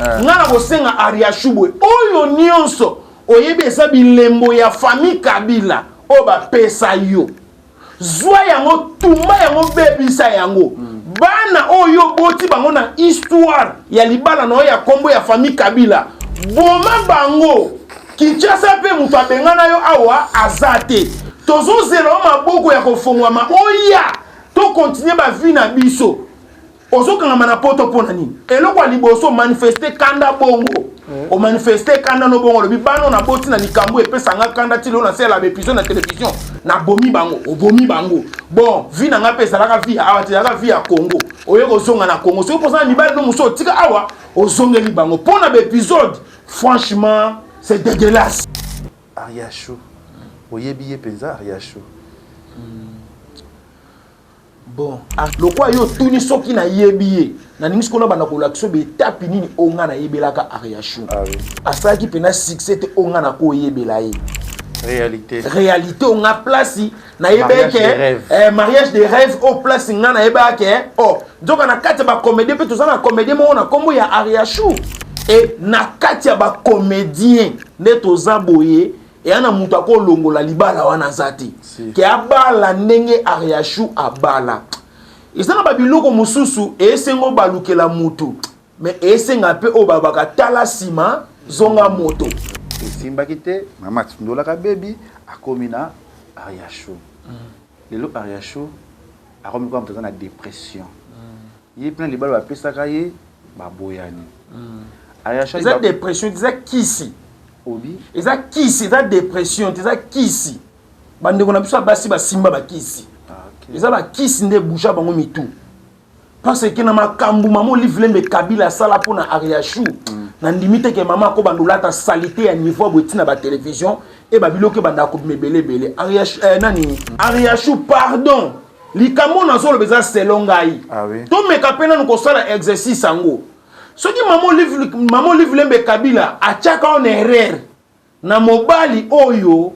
Nga na kosenga Ariachou boye, oyo nyonso oyebi eza bilembo ya famille Kabila oyo bapesa yo, zwa yango, tumba yango, bebisa yango. Bana oyo oboti bango na histoire ya libala na oyo ya kombo ya famille Kabila, boma bango. Kinshasa mpe moto abengana yo awa aza te. Tozozela yo maboko ya kofongwama, oya tokontinue bavie na biso. Ozokangama na poto mpo na nini? Eloko ya liboso, manifeste kanda bongo, omanifeste kanda no bongo, olobi bana naboti na likambo epesanga kanda ti lelo nasala baépisode na télévision, nabomi bango. Obomi bango, bon, vie na nga mpe ezalaka vie ya awa te, ezalaka vie ya Congo. Oye kozonga na Congo, soki mpoza na mibali no mosusu otika awa, ozongeli bango mpo na baépisode. Franchement, c'est dégueulasse. Ariachou, oyebi ye mpenza Ariachou? Bon, lokwa yo otuni soki nayebi ye, nalingi sikoyo nabanda kolakisa baétape nini oyo nga nayebelaka Ariachou. Ah oui. Asalaki mpena succès te oyo nga nakoyebela ye. Réalité. Réalité oyo nga place nayebaki Mariage de rêve. Mariage de rêve, oyo place nga nayebaki oh, nzoka na kati ya bacomédien mpe toza na comédien moko na nkombo ya Ariachou. E na kati ya bacomédien nde toza boye, eya na moto akolongola libala wana aza te. Si. Ke abala ndenge Ariachou abala, eza na babiloko mosusu esengo balukela mutu, mais esenga mpe oyo babaka tala nsima zonga moto. Esimbaki te, mama atundolaka bebi, akomi na Ariachou. Lelo Ariachou akomi kaka moto aza na dépression. Ye mpena libala bapesaka ye, baboyani. Ariachou Eza dépression, eza kisi. Obi. Eza kisi, eza dépression te, eza kisi. Bandeko na biso ya basi basimba bakisi. Ah, ok. Eza bakisi nde ebouger bango mitu, parce que na makambo mama Olive Lembe Kabila asala mpona Ariachou, nandimi te ke mama akobanda olata saleté ya niveau boye ntina batélévision e babiloko ebandaka kobima ebele ebele. Nani, Ariachou, pardon, likambo nazoloba eza selon ngai. Ah oui. Tomeka mpe nanu kosala exercice yango. Soki mama Olive Lembe Kabila atiaka en erreur na mobali oyo,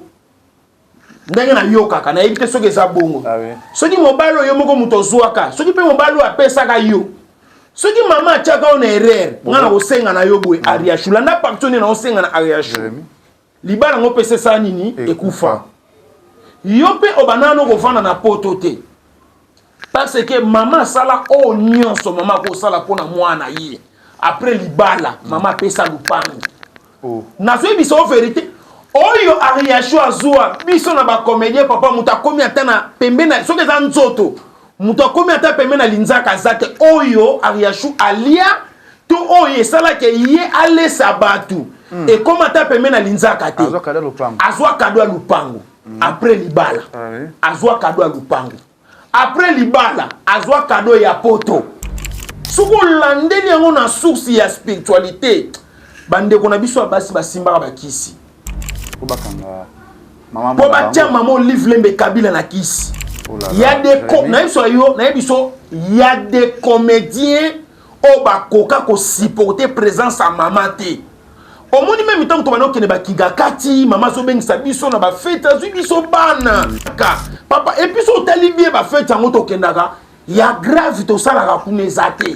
ndenge nayokaka, nayebi te soki eza bongo. Ah oui. Soki mobali oyo moko moto ozwaka, soki mpe mobali oyo apesaka yo, soki mama atiaka yo na erreur, nga na kosenga na yo boye, Ariachou, landa parti nde na osenga na Ariachou. Jérémy. Libala yango mpe esesala nini? Ekufa. Yo mpe obanda nano kovanda na poto te, parce que mama asala oyo nyonso mama akosala mpona mwana ye. Après libala, mama apesa lupango. Oh. Nazoyebisa yo vérité oyo Ariachou azwa biso na bacomédien, papa, moto akomi ata na pembe na, soki eza nzoto, moto akomi ata pembe na linzaka aza te. Oyo Ariachou alia to oyo esalaki ye alesa bato, ekóma ata pembe na linzaka te. Azwa cadeau lupango. Azwa cadeau ya lupango après libala. Ah oui. Azwa cadeau ya lupango après libala, azwa cadeau ya poto. Soki olandeli yango na source ya spiritualité, bandeko na biso ya basi basimbaka bakisi. Po bakanga mama. Mpo batia mama Olive Lembe Kabila na kisi. Oh là Ya là, des Jérémy. Nayebi so yo, nayebi so ya des comédiens oyo bakoka kosupporter présence ya mama te. Omoni, même ntango tobanda okende bakiga kati, mama azobengisa biso na bafête, azwi biso bana ka papa. Et puis so otali bien, bafête yango tokendaka ya grave, tosalaka kuna eza te.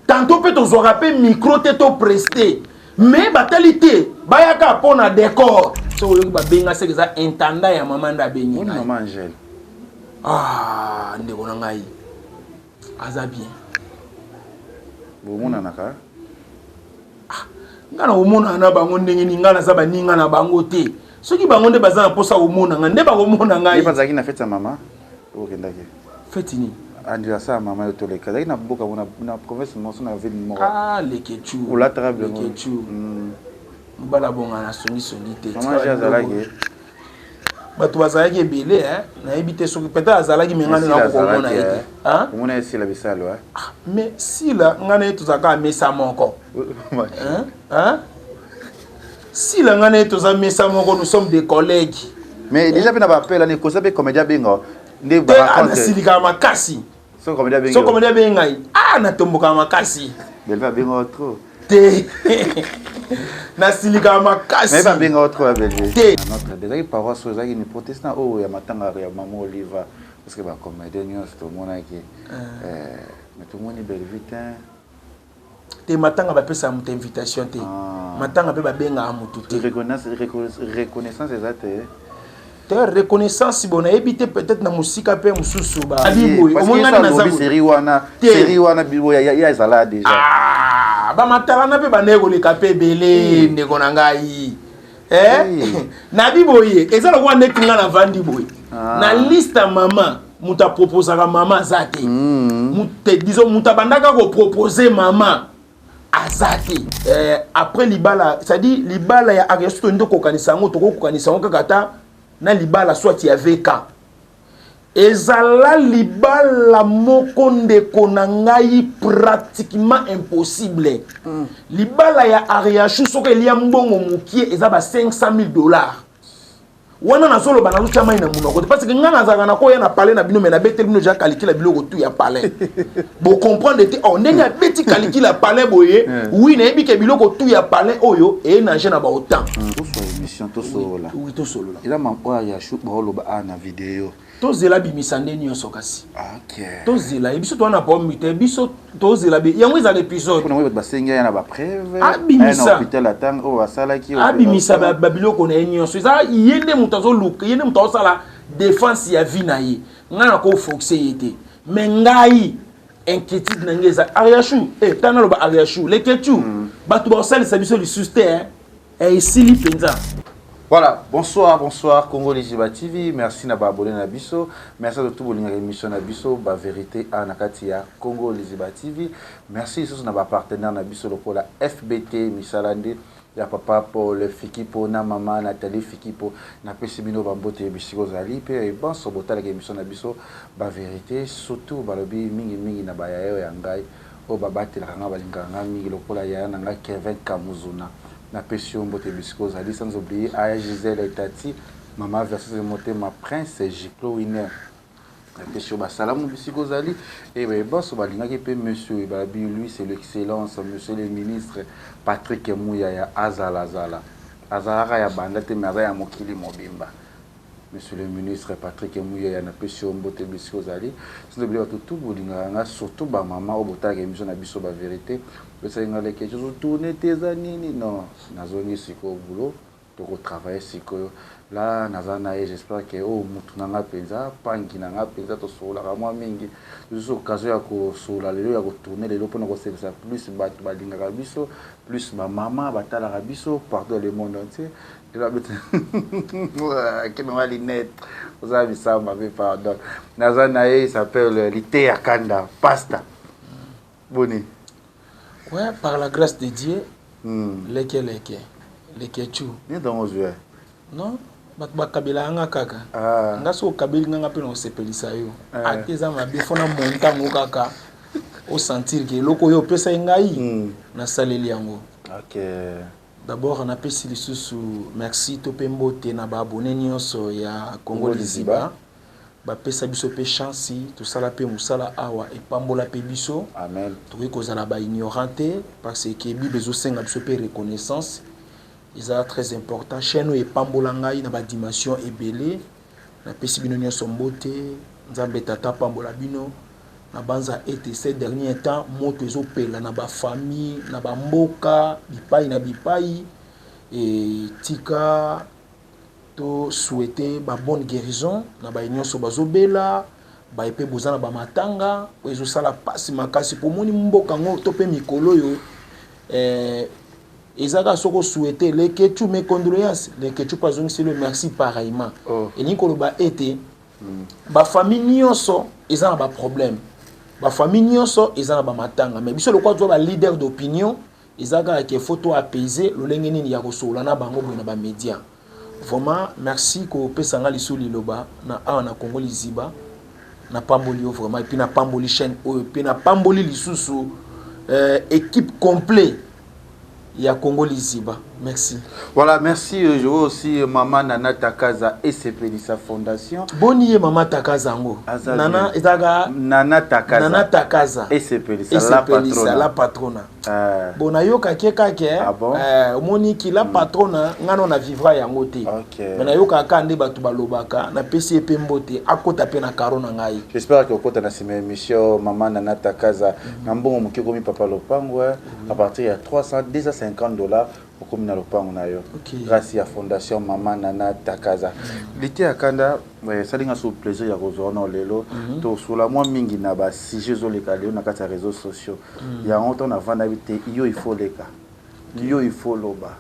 Tantôt mpe tozwaka mpe micro te, topreste, mais batali te, bayaka mpo na décor. Soki oyoki babenga, seke eza intendant ya mama nde abengi Moni ngai. Mama Angèle. Ah, ndeko na ngai aza bien. Bomonanaka? Ngai na komonana na bango ndenge nini? Ngai naza baninga na bango te. Soki bango nde baza na mposa komona ngai, nde bakomona Ye ngai. mpe azalaki na fête ya mama, okendaki? Fête nini? Anniversaire ya mama yo toleka, azalaki na mboka mo na province moso, na ville moko. Ah, Lekechu. Olataka bilongo. Lekechu, mobali abonga na songisongi te. Mama Angèle azalaki. Bato bazalaki ebele, eh. Nayebi te soki peut-être azalaki, mais ngai nde nakokomona ye te. Hein? Omona ye Sila Bisalo, eh? Ah, mais Sila, ngai na ye tozalaka mesa moko. Hein? Hein? Sila, ngai na ye toza mesa moko, nous sommes des collègues. Mais déjà mpe na baappel ani kosa mpe comédien abenga nde Te. Baraconte. Nasilikaka makasi. So comédien abengi. So comédien abengi ngai, ah, natombokaka makasi. Belve abenga trop. Te, nasilikaka makasi. Mais babenga trop ya Belve. Te. Na notre ezalaki paroisse oyo ezalaki ni protestant oyo ya matanga ya mama Oliva, parce que bacomédien nyonso tomonaki, mais tomoni Belvi te. Te, matanga bapesaka moto invitation te. Ah. Matanga mpe babengaka motu te. Reconnaissance eza te. Te, reconnaissance, bon, nayebi te, peut-être na mosika mpe mosusu babi boye. Omongani naza série wana, série wana ya ezala déjà. Ah, bamatalana mpe bandeki koleka mpe ebele, ndeko na ngai. Eh? Nabi boye, eza lokola ndeti nga navandi boye. Na liste ya mama, moto aproposaka mama aza te. Disons, moto abandaka kopropose mama aza te. Après libala, c'est-à-dire libala ya Ariasu, tondi tokokanisa yango, tokokokanisa yango kaka ata na libala soit ya VK. Ezala libala moko, ndeko na ngai, pratiquement impossible. Libala ya Ariashu, soki elia mbongo mokie, eza ba 500 000 $. Wana nazoloba, nazotya mai na monoko te, parce que ngai nazalaka na koya na palais na bino, me nabeteli bino ja calcul ya biloko tu ya palais, bocomprendre te. Oh, ndenge abeti calcul ya palais boye, oui, nayebi ke biloko tu ya palais oyo eye na baautant. Toswa émission, tosolola. Oui, tosolola. Eza oyo Ariashu baoloba a na video. Tozela, bimisa nde nyonso kasi. Tozela ye, biso toza na problème te, biso tozela be yango ezala épisode. Mpona bato basengi aya na bapreuve. Abimisa. Hôpital atanga oyo basalaki. Abimisa babiloko na ye nyonso. Eza ye nde moto azoluka, ye nde moto azosala défense ya vie na ye. Ngai nakoforce ye te, mais ngai inquiétude na ngai eza Ariashu. Eh, tala, naloba Ariashu, Leketu, bato bakosalisa biso lisusu te, esili mpenza. Voilà, bonsoir, bonsoir Congo Liziba TV. Merci na ba abonné na biso. Merci à tout bolinga émission na biso ba vérité a na kati ya Congo Liziba TV. Merci surtout na ba partenaire na biso lokola FBT Misalande ya papa Paul Fikipo na mama Nathalie Fikipo, na pesi bino bambote bisiko zali pe bonso botalaka émission na biso ba vérité, surtout balobi mingi mingi na ba yayo ya ngai oyo babatelaka nga, balingaka nga mingi, lokola yaya na nga Kevin Kamuzuna, napesi yo mbote bisika ozali, sans oublier aya Gisele Etati, mama versus motema, Prince Giclo Winner, napesi yo basalamu bisika ozali. E bonso balingaki mpe monsieur balabi, lui c'est l'excellence monsieur le ministre Patrick Muyaya, azalazala, azalaka ya banda te, mais aza ya mokili mobimba. Monsieur le ministre Patrick Muyaya, napesi yo mbote bisika ozali, sans oublier bato tu bolingaka nga, surtout bamama oyo botalaka émission na biso bavérité. Opesaki nga leke tozotourne te, eza nini? Non, nazongi sikoyo boulot, tokotravaille sikoyo. La naza na ye, j'espère ke oyo mutu na nga mpenza, pangi na nga mpenza, tosololaka mwa mingi. Tozusu occasion ya kosolola lelo, ya kotourne lelo, mpona kosepesa plus bato balingaka biso, plus bamama batalaka biso partout dans le monde entier. Lelo abeti kino lunette, oza bisamba mpe pardon. Naza na ye, il s'appelle Liteya Kanda. Pasta, boni? Ouais, par la grâce de Dieu. Leke leke leke chu. Nini ntango ozwa? Non, bato bakabelaka nga kaka. Nga soki okabeli nga, nga mpe na kosepelisa yo. Ate eza mabe, fo na monta yango kaka, osentir ke eloko oyo opesai ngai, nasaleli yango. D'abord napesi lisusu merci to mpe mbote na baabone nyonso ya Congo Liziba. Bapesa biso mpe chance, tosala mpe mosala awa, epambola mpe biso. Amen. Tokoki kozala baignorant te, parce que Bible ezosenga biso mpe reconnaissance, eza très important. Chaîne oyo epambola ngai na badimension ebele. Napesi bino nyonso mbote, Nzambe Tata apambola bino. Na banza ete ces derniers temps moto ezopela na bafamille, na bamboka, bipai na bipai. Etika tosouhaite babonne guérison na baye nyonso bazobela, baye mpe boza na bamatanga oyo ezosala mpasi makasi. Po omoni mboka yango to mpe mikolo oyo, eza kaka soki osouhaite Leketu mes condoléances, Leketu mpe azongiseli yo merci pareillement. Elingi koloba ete bafamille nyonso eza na baproblème, bafamille nyonso eza na bamatanga, mais biso lokola toza baleader d'opinion, eza kaka ke faut to apaiser. Lolenge nini ya kosolola na bango boye na bamédia? Vraiment merci kopesa nga lisusu liloba na awa na Congo Liziba. Napamboli yo vraiment, et puis napamboli chaîne oyo, mpe napamboli lisusu équipe complet ya Congo Liziba. Merci. Voilà, merci. Je vois aussi maman Nana Takaza et sa fondation. Boni ye mama Takaza yango? Nana ezalaka Nana Takaza. Nana Takaza. Esepelisa la patrona. La patrona. Bon, nayokaki kaka. Ah bon? Omoniki la patrona, nga no na vivra yango te. Mais nayokaka nde bato balobaka. Napesi ye mpe mbote, akota mpe na karo na ngai. J'espère que okota na nsima émission. Mama Nana Takaza, na mbongo moke okomi papa lopango. À partir ya 300 250 $ okomi na lopango na yo grâce ya fondation mama Nana Takaza. Lite ya kanda, esalinga so plaisir ya kozwa wana lelo. Tosola mwa mingi na basujet ezoleka lelo na kati ya réseaux sociaux. Yango ntango navanda te, yo il faut leka, yo il faut loba.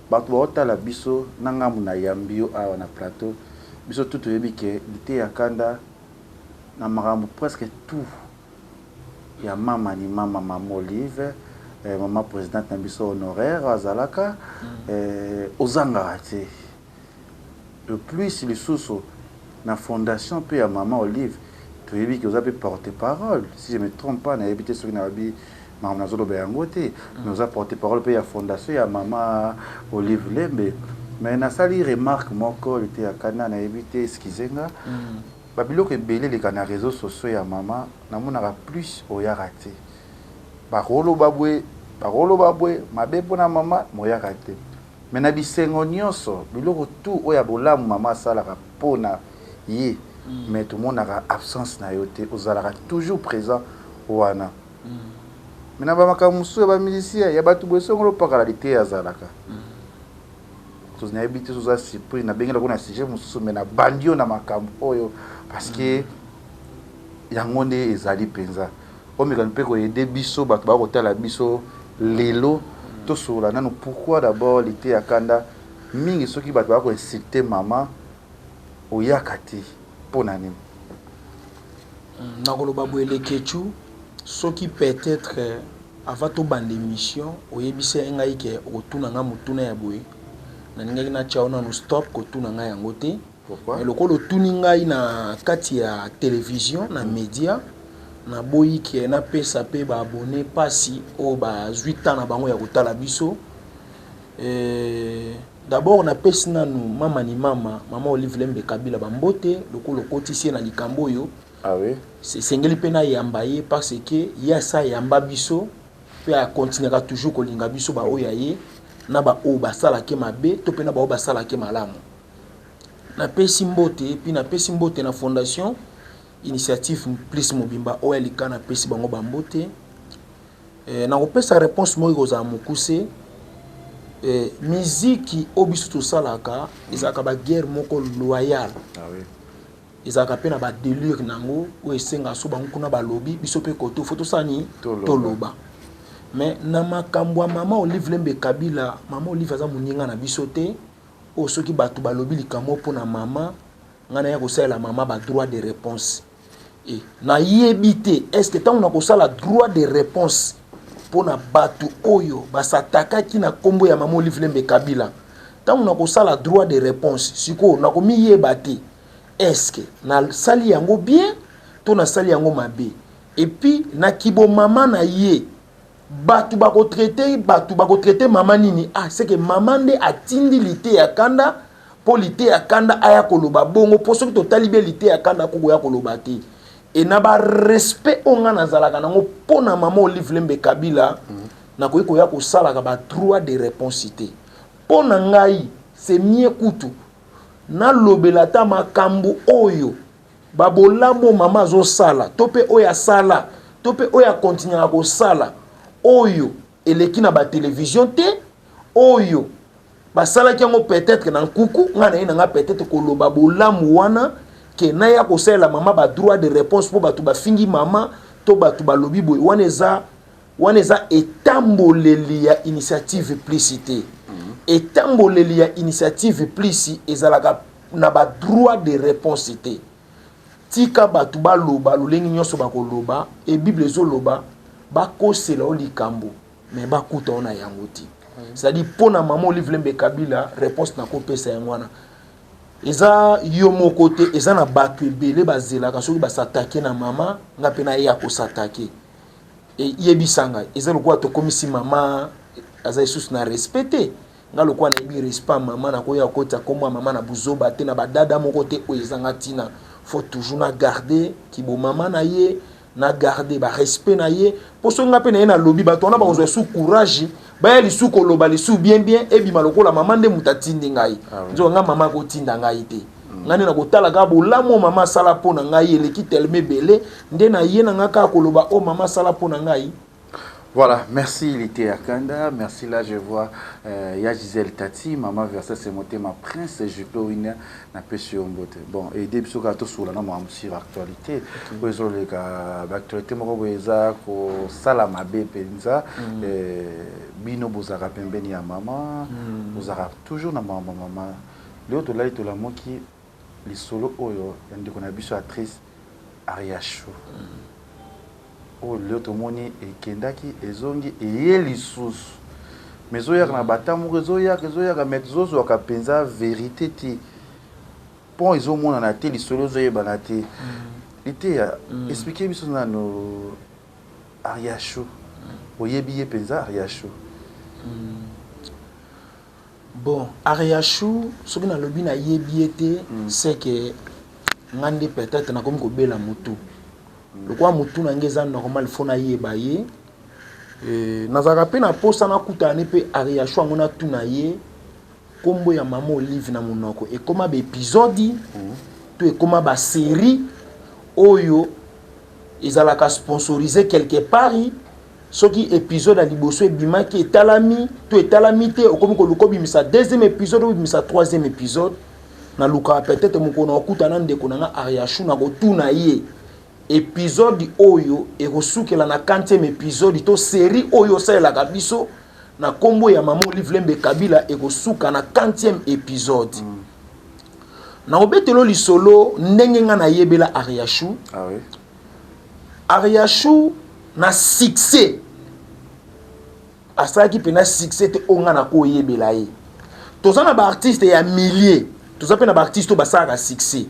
Bato baotala biso na ngambu na yambi yo awa na plateau. Biso tu toyebi ke lite ya kanda na makambo presque tout ya mama ni mama, mama Olive, mama présidente na biso honoraire azalaka, ozangaka te. De plus lisusu na fondation mpe ya mama Olive, toyebi ke oza mpe porte parole, si je me trompe pas. Nayebi te soki nayebi makambo nazoloba yango te, mais oza porte parole mpe ya fondation ya mama Olive Lembe. Mais nasali remarque moko, lite ya kanda, nayebi te, excuse nga. Babiloko ebele eleka na réseaux sociaux ya mama, namonaka plus oyaka te. Bakoloba boye, bakoloba boye mabe mpona mama, moyaka te. Mais na bisengo nyonso, biloko tu oyo ya bolamu mama asalaka mpona ye, mais tomonaka absence na yo te. Ozalaka toujours présent wana. Mais na bamakambo mosusu ya bamusicien, ya bato boye, songolo pakala, liteya azalaka. Nayebi te, oza surprise nabengelako na sujet mosusu, mais nabandi yo na makambo oyo parce que yango nde ezali mpenza. Omekani mpe koaider biso bato bakotala biso lelo, tosolola nanu. Pourquoi d'abord liteya kanda mingi, soki bato bakoinsulte mama, oyaka te? Mpo na nini? Nakoloba boye, Lekechu, soki peut-être avant tobanda émission oyebisi ngai ke okotuna ngai motuna ya boye, nalingaki natya yo nanu stop, kotuna ngai yango te. Pourquoi? Mais lokola otuni ngai na kati ya télévision, na média, naboyi ke napesa mpe baabonnés mpasi oyo bazwi temps na bango ya kotala biso. D'abord napesi nanu mama ni mama, mama Olive Lembe Kabila, bambote. Lokola okotisi ye na likambo oyo, Ah oui. esengeli mpe nayamba ye, parce que ye asa ayamba biso mpe akontinuaka toujours kolinga biso, baoyo ya ye na baoyo basalaki mabe to mpe na baoyo basalaki malamu. Napesi mbote, puis napesi mbote na fondation Initiative Plus mobimba oyo alika. Napesi bango bambote. Nakopesa réponse moko ekozala mokuse. Miziki oyo biso tosalaka ezalaka baguerre moko loyale. Ah oui. Ezalaka mpe na badélire nango oyo esengaka so bango kuna balobi, biso mpe kote fo tosala nini? Toloba. Toloba. Mais na makambo ya mama Olive Lembe Kabila, mama Olive aza moninga na biso te oyo soki bato balobi likambo mpo na mama, ngai naya kosalela mama badroit de réponse. E nayebi te, est ce que ntango nakosala droit de réponse mpo na bato oyo basatakaki na nkombo ya mama Olive Lembe Kabila, ntango nakosala droit de réponse sikoyo, nakomiyeba te est ce que nasali yango bien to nasali yango mabe. Et puis na kibomama na ye, bato bakotraite, bato bakotraite mama nini? Ah, c'est que mama nde atindi lite ya kanda mpo lite ya kanda aya koloba bongo. Mpo soki totali be, lite ya kanda akokoya koloba te. E na barespect oyo nga nazalaka nango mpo na mama Olive Lembe Kabila, nakoki koya kosalaka badroit de réponse te. Mpo na ngai, c'est mieux kutu nalobela ata makambo oyo babolamu mama azosala, to mpe oyo asala, to mpe oyo akontinuaka kosala, oyo eleki na batelevizio te, oyo basalaki yango peut-être na nkuku. Ngai na ye na ngai peut-être koloba bolamu wana ke naya kosalela mama badroit de réponse mpo bato bafingi mama to bato balobi boye. Wana eza etamboleli ya Initiative Plus te. Etamboleli ya Initiative Plus ezalaka na badroit de réponse te. Tika bato baloba lolenge nyonso bakoloba. E Bible ezoloba bakosela o likambo, mais bakuta o na yango te. C'est-à-dire, mpo na mama Olive Lembe Kabila, réponse nakopesa yango wana eza yo moko te. Eza na bato ebele bazelaka soki basatake na mama, nga mpe naye ya kosatake. Eyebisa ngai, eza lokola tokomisi mama aza lisusu na respect te. Nga lokola nayebi respect ya mama, nakoya kokotisa kombo ya mama na buzoba te, na ba dada moko te oyo ezanga tina. Faut toujours na garder kibomama na ye, na garder ba respect na ye, po soki nga pe naye nalobi, bato wana bakozwa lisusu courage, baya lisusu koloba lisusu bien bien, ebima lokola mama nde moto atindi ngai. Nzoka nga mama akotinda ngai te. Ngai nde nakotala kaka bolamu oyo mama asala mpo na ngai eleki tellement ebele, nde na ye na nga kaka koloba oyo mama asala mpo na ngai. Voilà, merci Lité Akanda, merci là je vois ya Gisèle Tati, maman Versace Motema Prince Jupe Wina na pesi yo mbote. Bon, et depuis soka to sola na mwa sur actualité, oyo ezoleka ba actualité moko boye eza kosala mabe mpenza. Bino bozalaka pembeni ya mama, bozalaka toujours na mama mama. Lelo tolali tolamuki lisolo oyo ya ndeko na biso actrice Ariachou. Oyo lelo tomoni ekendaki ezongi eye lisusu, mais ezoyaka na bata moko, ezoyaka ezoyaka, mais tozozwaka mpenza vérité te, pont ezomonana te, lisolo ezoyebana te. Liteya, explique biso nano Ariachou, oyebi ye mpenza Ariachou? Bon, Ariachou, soki nalobi nayebi ye te, c'est que nga nde peut-être nakomi kobela motu. Lokola motu na ngai eza normal, faut nayeba ye. Nazalaka mpe na posa nakutana ne mpe Ariachou yango, natuna ye nkombo ya mama Olive na monoko ekóma baépisode to ekóma basérie oyo ezalaka sponsorisé quelque part. Soki épisode ya liboso ebimaki, etalami to etalami te, okomi koluka obimisa deuxième épisode, obimisa troisième épisode. Nalukaka peut-être mokolo na okutana ndeko na nga Ariachou, na kotuna ye épisode oyo ekosukela na quantième épisode to série oyo osalelaka biso na nkombo ya mama Olive Lembe Kabila ekosuka na quantième épisode. Nakobetela lisolo ndenge nga nayebela Ariachou. Ah oui. Ariachou na succès asalaki mpena succès te oyo nga nakoyebela ye. Toza na baartiste ya milieu, toza mpe na baartiste oyo basalaka succès.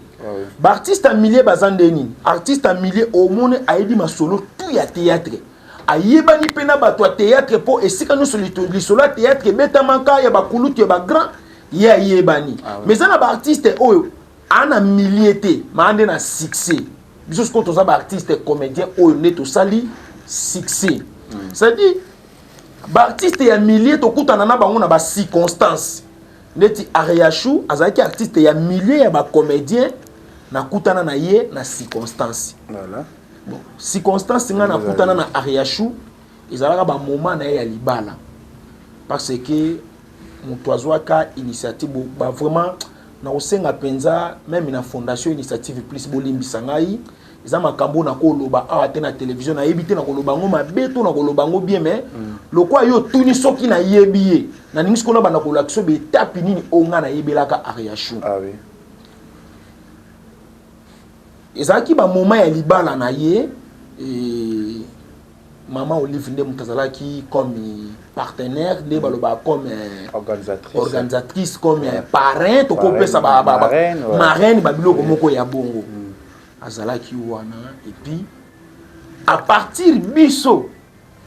Baartiste ya milieu baza nde nini? Artiste ya milieu, omoni ayebi masolo tu ya théâtre, ayebani mpe na bato ya théâtre, mpo esika nyonso lisolo ya théâtre ebetamaka ya bakulutu, ya bagrand, ye ayebani. Mais eza na baartiste oyo aa na milieu te, maa nde na succès. Biso sikoyo toza baartiste comédien oyo nde tosali succès, c'est-à-dire baartiste ya milieu tokutana na bango na bacirconstance. Neti Ariachou azalaki artiste ya milieu ya bacomédien, nakutana na ye na circonstance. Bon, circonstance nga nakutana na Ariachou ezalaka bamoment na ye ya libala, parce que moto azwaka initiative ba vraiment nakosenga mpenza même na Fondation Initiative Plus, bolimbisa ngai, eza makambo nakoloba awa te na télévision, nayebi te nakoloba yango mabe to nakoloba yango bien, mais lokola yo otuni soki nayebi ye, nalingi sikoyo nabanda kolakisa baétape nini oyo ngai nayebelaka Ariachou. Ah oui. Ezalaki bamoment ya libala na ye e, mama Olive nde moto azalaki comme partenaire, nde balobaka comme organisatrice, organisatrice, comme parrain, tokopesa marraine, ouais. Marraine, babiloko moko ya bongo. Azalaki wana et puis à partir biso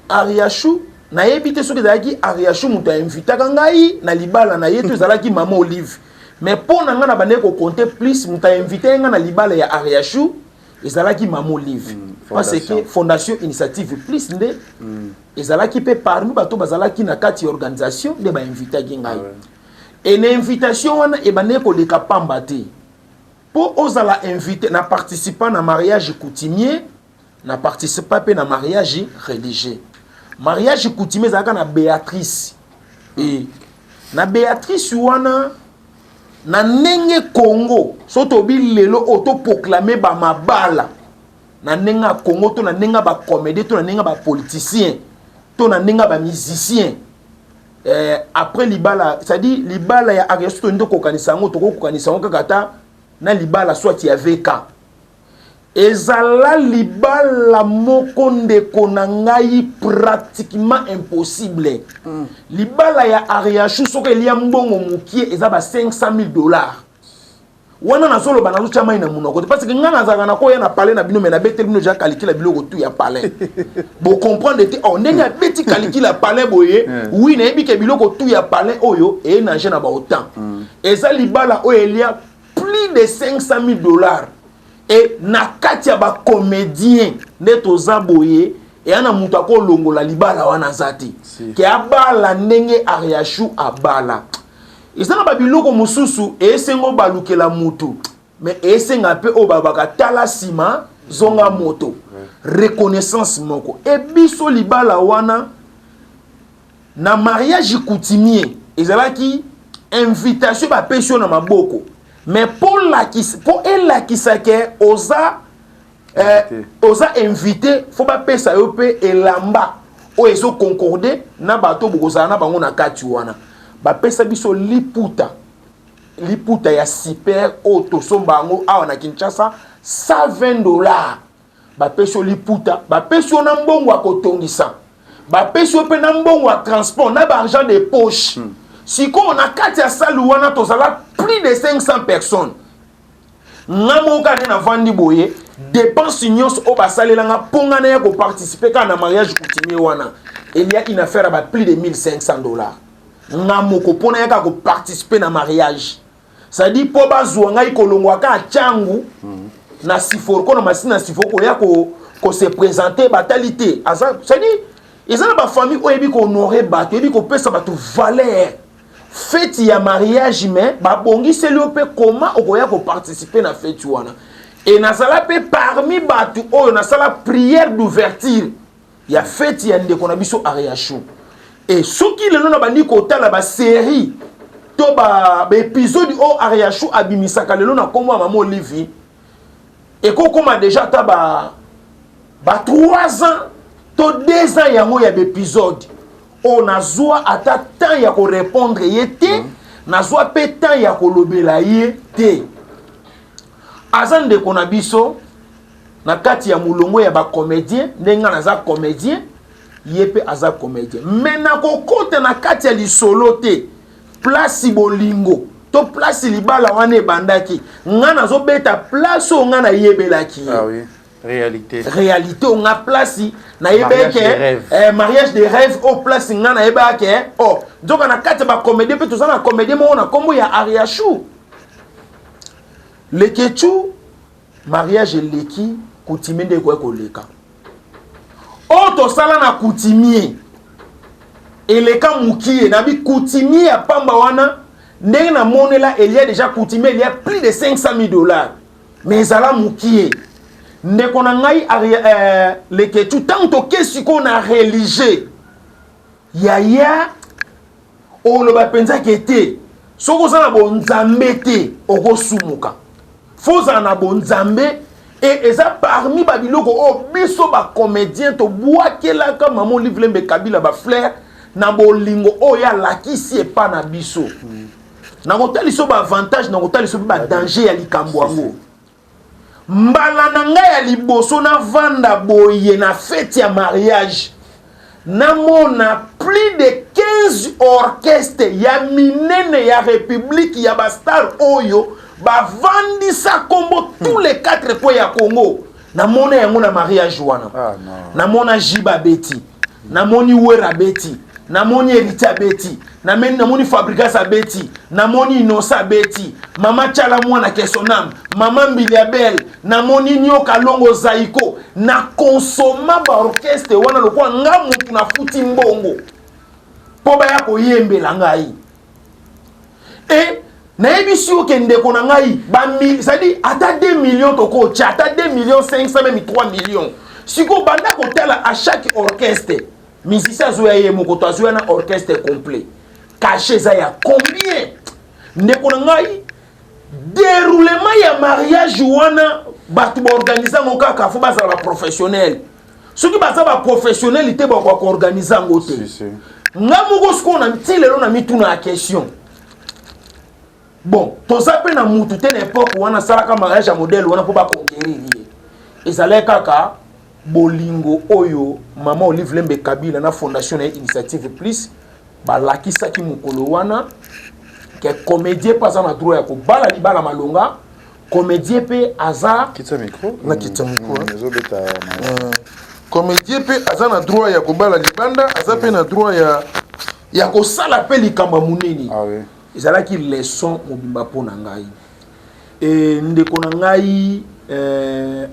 Ariachou, nayebi te soki ezalaki Ariachou moto ainvitaka ngai na libala na ye to ezalaki mama Olive, mais mpo na ngai na bandeki kocompter plus moto ainvite ngai na libala ya Ariachou ezalaki mama Olive, parce que Fondation Initiative Plus nde ezalaki mpe parmi bato bazalaki na kati ya organisation nde bainvitaki ngai. E na invitation wana ebandeki koleka pamba te. Mpo ozala invité na participant na mariage coutumier, na participa mpe na mariage religieux. Mariage coutumier ezalaka na Béatrice e na Béatrice wana, na ndenge Congo so tobi lelo oyo toproclame bamabala na ndenge ya Congo to na ndenge ya bacomédie to na ndenge ya bapoliticien to na ndenge ya bamusicien, après libala, c'est-à-dire libala ya Arias, to nde kokanisa yango, tokokokanisa yango kaka ata na libala soit ya VK. Ezala libala moko, ndeko na ngai, pratiquement impossible. Libala ya Ariachou, soki elia mbongo mokie, eza ba 500 000 dollars. Wana nazoloba, nazotya mai na monoko te, parce que ngai nazalaka na koya na palais na bino, mais nabeteli bino ja kalikila biloko tu ya palais, bocomprendre te. Oh, ndenge abeti kalikila ya palais boye, oui, nayebi ke biloko tu ya palais oyo eye na baautant. Eza libala oyo elia plus de 500 000 $. E na kati ya bacomédien nde toza boye, eya na moto akolongola libala wana aza te. Si. Ke abala ndenge Ariashu abala, eza na babiloko mosusu esengo balukela mutu, mais esenga mpe oyo balobaka tala nsima zonga moto, reconnaissance moko. E biso libala wana na mariage coutumier ezalaki invitation bapesi yo na maboko, mais mpo elakisa ke oza Invité. Oza invité, faut bapesa yo mpe elamba oyo ezoconcorde na bato bokozala na bango na kati wana. Bapesa biso liputa, liputa ya super oyo tosomba yango awa na Kinshasa 120 $. Bapesi yo liputa, bapesi yo na mbongo ya kotongisa, bapesi yo mpe na mbongo ya transport na baargent de poche. Sikoyo na kati ya salle wana tozala plus de 500 personnes. Nga moko kaka nde navandi boye, dépense nyonso oyo basalelanga mpo nga naya koparticiper kaka na mariage coutumier wana elia une affaire ya ba plus de 1500 $. Nga moko mpo naya kaka koparticiper na mariage, c'est-à-dire mpo bazwa ngai kolongwa kaka Ntiangu na Siforco, na Masina Siforco, koya kose présenter, batali te aza. C'est-à-dire eza na bafamille oyo oyebi kohonorer bato, oyebi kopesa bato valeur. Fête ya mariage, mais babongiseli yo mpe koma okoya koparticiper na fête wana. E nazala mpe parmi bato oyo nasala prière d'ouverture ya fête ya ndeko na biso Ariachou. E soki lelo na bandi kotala basérie to baépisode oyo Ariachou abimisaka lelo na nkombo ya mama Olivi, ekokóma déjà ata ba 3 ans to 2 ans yango ya baépisode oyo, nazwa ata temps ya korépondre ye te, nazwa mpe temps ya kolobela ye te. Aza ndeko na biso na kati ya molongo ya bacomédien. Ndenge nga naza comédien, ye mpe aza comédien, mais nakokota na kati ya lisolo te. Place bolingo to place libala wana ebandaki, nga nazobeta place oyo nga nayebelaki ye. Ah oui. Réalité. Réalité oyo nga place nayebaki. Mariage de rêve. Mariage de rêve oyo place nga nayebaki. Oh, nzoka na kati ya bacomédien mpe toza na comédien moko na nkombo ya Ariachou Lekechu. Mariage eleki coutumier nde ekoki koleka oyo tosala na coutumier eleka mokie na bi coutumier ya pamba wana. Ndenge namonela elia déjà coutumier elia plus de 500 000 $, mais ezala mokie. Ndeko na ngai Leketu, ntango toke sikoyo na religieux, yaya, oloba mpenza ke te, soki oza na bonzambe te, okosumuka. Faut ozala na bonzambe. E eza parmi babiloko oyo biso bacomédien tobwakelaka mama Olive Lembe Kabila bafleur na bolingo oyo alakisi epa na biso. Nakotalisa baavantage, nakotalisa mpe badanger ya likambo yango. Mbala na ngai ya liboso navanda boye na fête ya mariage, namona plus de 15 orchestre ya minene ya république, ya bastar oyo bavandisa nkombo tous les quatre coins ya Congo. Namona yango na mariage wana. Ah, non. Namona Jiba abeti, namoni Wera abeti, namoni Héritier abeti, namoni Fabrigas abeti, namoni Inosa abeti, mama Tiala mwana Kesonam, mama Mbili Abel, namoni Nyoka Longo, Zaiko. Na konsoma baorchestre wana lokola nga mutu nafuti mbongo mpo baya koyembela ngai. E nayebisi yo ke ndeko na ngai, c'est-à-dire ata 2 millions tokotya, ata 2 millions 500, même 3 millions. Sikoyo banda kotala à chaque orchestre, musicien azoya ye moko to azoya na orchestre complet, cachet eza ya combien? Ndeko na ngai, déroulement ya mariage wana, bato baorganize yango kaka faut bazala baprofessionnel. Soki baza baprofessionnel te, bakoka koorganize yango te. Si, si. Nga moko sikoyo na ti lelo na mituna ya question. Bon, toza mpe na mutu te na époque wana asalaka mariage ya modèle wana mpo baconquérir ye. Ezalaki kaka bolingo oyo mama Olive Lembe Kabila na fondation na ye Initiative Plus balakisaki mokolo wana ke comédien mpe aza na droit ya kobala libala malonga. Comédien mpe aza Kitisa micro. Nakitisa micro, hein. Ezobeta. Comédien mpe aza na droit ya kobala libanda, aza mpe na droit ya kosala mpe likambo ya monene. Ah oui. Ezalaki leçon mobimba mpo na ngai. E, ndeko na ngai,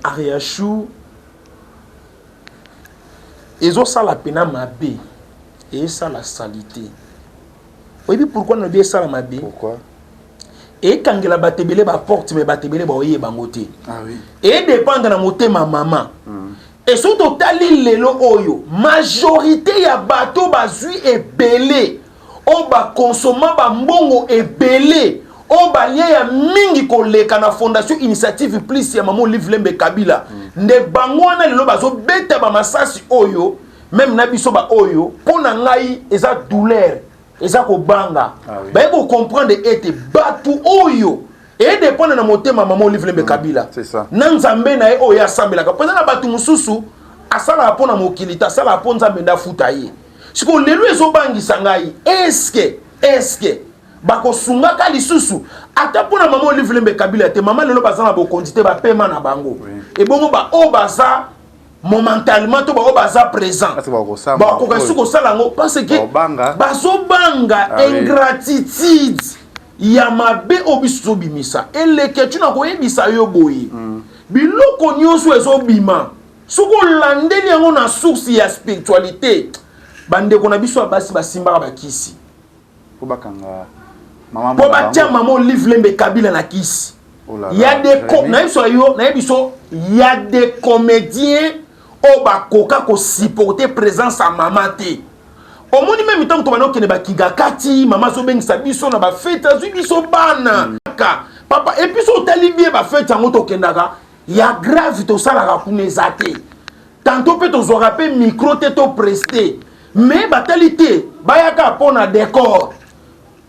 Ariachou, ezosala pena mabe, esala saleté. Oyebi pourquoi nalobi esala mabe? Pourquoi? Ekangela bato ebele baporte, me bato ebele baoyeba yango te. Ah oui. Edépendre na motema mama. E soki totali lelo oyo, majorité ya bato bazwi ebele, oyo bakonsoma bambongo ebele, oyo balia ya mingi koleka na Fondation Initiative Plus ya mama Olive Lembe Kabila, nde bango wana lelo bazobeta bamasasi oyo. Même na biso baoyo, mpo na ngai eza douleur, eza kobanga. Ah oui. Baye kocomprendre ete bato oyo edépendre na motema mama Olive Lembe Kabila C'est ça. na Nzambe na ye oyo asambelaka, mpo eza na bato mosusu asalaka mpo na mokili te, asalaka mpo Nzambe nde afuta ye. Sikoyo lelo ezobangisa ngai, eske bakosungaka lisusu ata mpo na mama Olive Lembe Kabila te? Mama lelo baza na bokonzi te, bapema na bango. Ebongo baoyo baza momentanément to baoyo baza présent, Parce que bakosamba. bakoka su kosala yango parce que Bakobanga. bazobanga. Ah oui. Ingratitude ya mabe oyo biso tozobimisa eleke ntina koyebisa yo boye. Biloko nyonso ezobima, soki olandeli yango na source ya spiritualité, bandeko na biso ya basi basimbaka bakisi mpo bakanga mama. Mpo batia mama Olive Lembe Kabila na kisi. Oh là Ya là, des Jérémy. Nayebi so yo, nayebi so ya des comédiens oyo bakoka kosupporter présence ya mama te. Omoni, même ntango tobanda okende bakiga kati, mama azobengisa biso na bafêtes, azwi biso bana ka papa. Et puis so otali bien, bafêtes yango tokendaka ya grave, tosalaka kuna eza te. Tantôt mpe tozwaka mpe micro te, topreste, mais batali te, bayaka mpo na décor,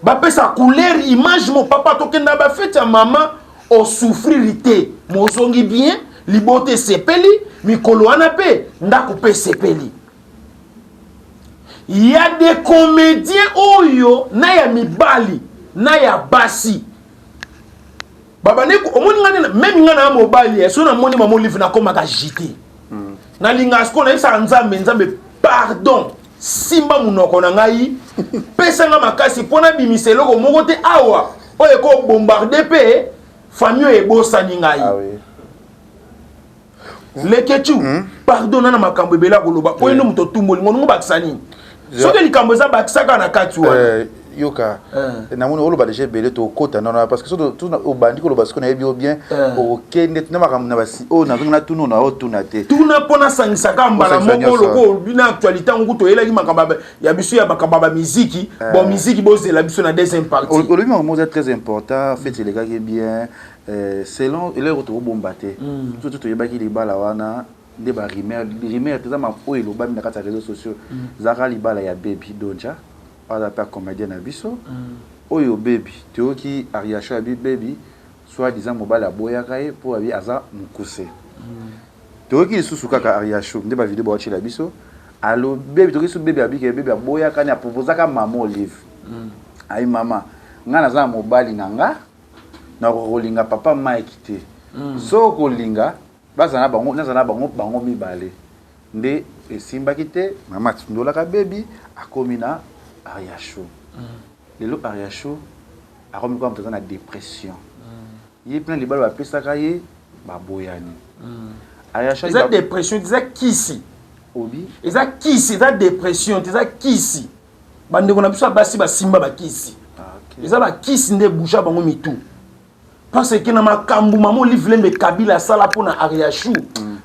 bapesa couleur image mo papa. Tokenda bafêtes ya mama, osouffrir te, mozongi bien, libota esepeli mikolo wana mpe ndako mpe esepeli. Ya des comédiens oyo na ya mibali na ya basi babandi. Omoni nga nde, même nga na ya mobali, so namoni mama Olive, nakomaka jite, nalingaka sikoyo nayebisaka Nzambe: "Nzambe, pardon, simba monoko na ngai, pesa nga makasi mpo nabimisa eloko moko te awa oyo ekobombarde mpe famille oyo ebosani ngai." Ah oui. Leketu, pardon, na makambo ebele ya koloba oyo nde moto otumboli ngo, nongo bakisa nini? Soki likambo eza, bakisaka na kati wana. Yoka, namoni oloba déjà ebele, tokota nono, parce que soki obandi koloba sikoyo, nayebi yo bien, okende na makambo na basi oyo nazongi na tuna na otuna te. Tuna mpo nasangisaka mbala Osangisa moko. nyonso. Loko olobi na actualité yango, kutu oyelaki makambo ya biso ya makambo ya bamiziki. Bon, miziki bozela biso na deuxième partie. Olobi makambo eza très important. Fête elekaki bien, selon eloko tokobomba te, surtout toyebaki libala wana nde barumeur, rumeur te, eza oyo elobami na kati ya réseaux sociaux. Ezalaka libala ya Baby Donja, oyo aza mpe comédien na biso. Oyo Baby toyoki Ariasho abi Baby soit disant mobali aboyaka ye mpo abi aza mokuse. Toyoki lisusu kaka Ariasho nde bavideo baotiela biso alo Baby. Toyoki lisusu Baby abike Baby aboyaka ni aproposaka mama Olive ayi: "Mama, ngai naza na mobali na nga, nakokolinga papa Mike te. So okolinga bazala na bango, nazala na bango, bango mibale." Nde esimbaki te. Mama atindolaka Baby, akomi na Ariasho. Lelo Ariasho akomi kaka moto aza na dépression. Ye mpe na libala bapesaka ye, baboyani. Ariasho Eza dépression te, eza kisi. Obi? Eza kisi, eza dépression te, eza kisi. Bandeko na biso ya basi basimba bakisi. Ah, ok. Eza bakisi nde eboucha bango mitu, parce que na makambo mama Olive Lembe Kabila asala mpo na Ariashu,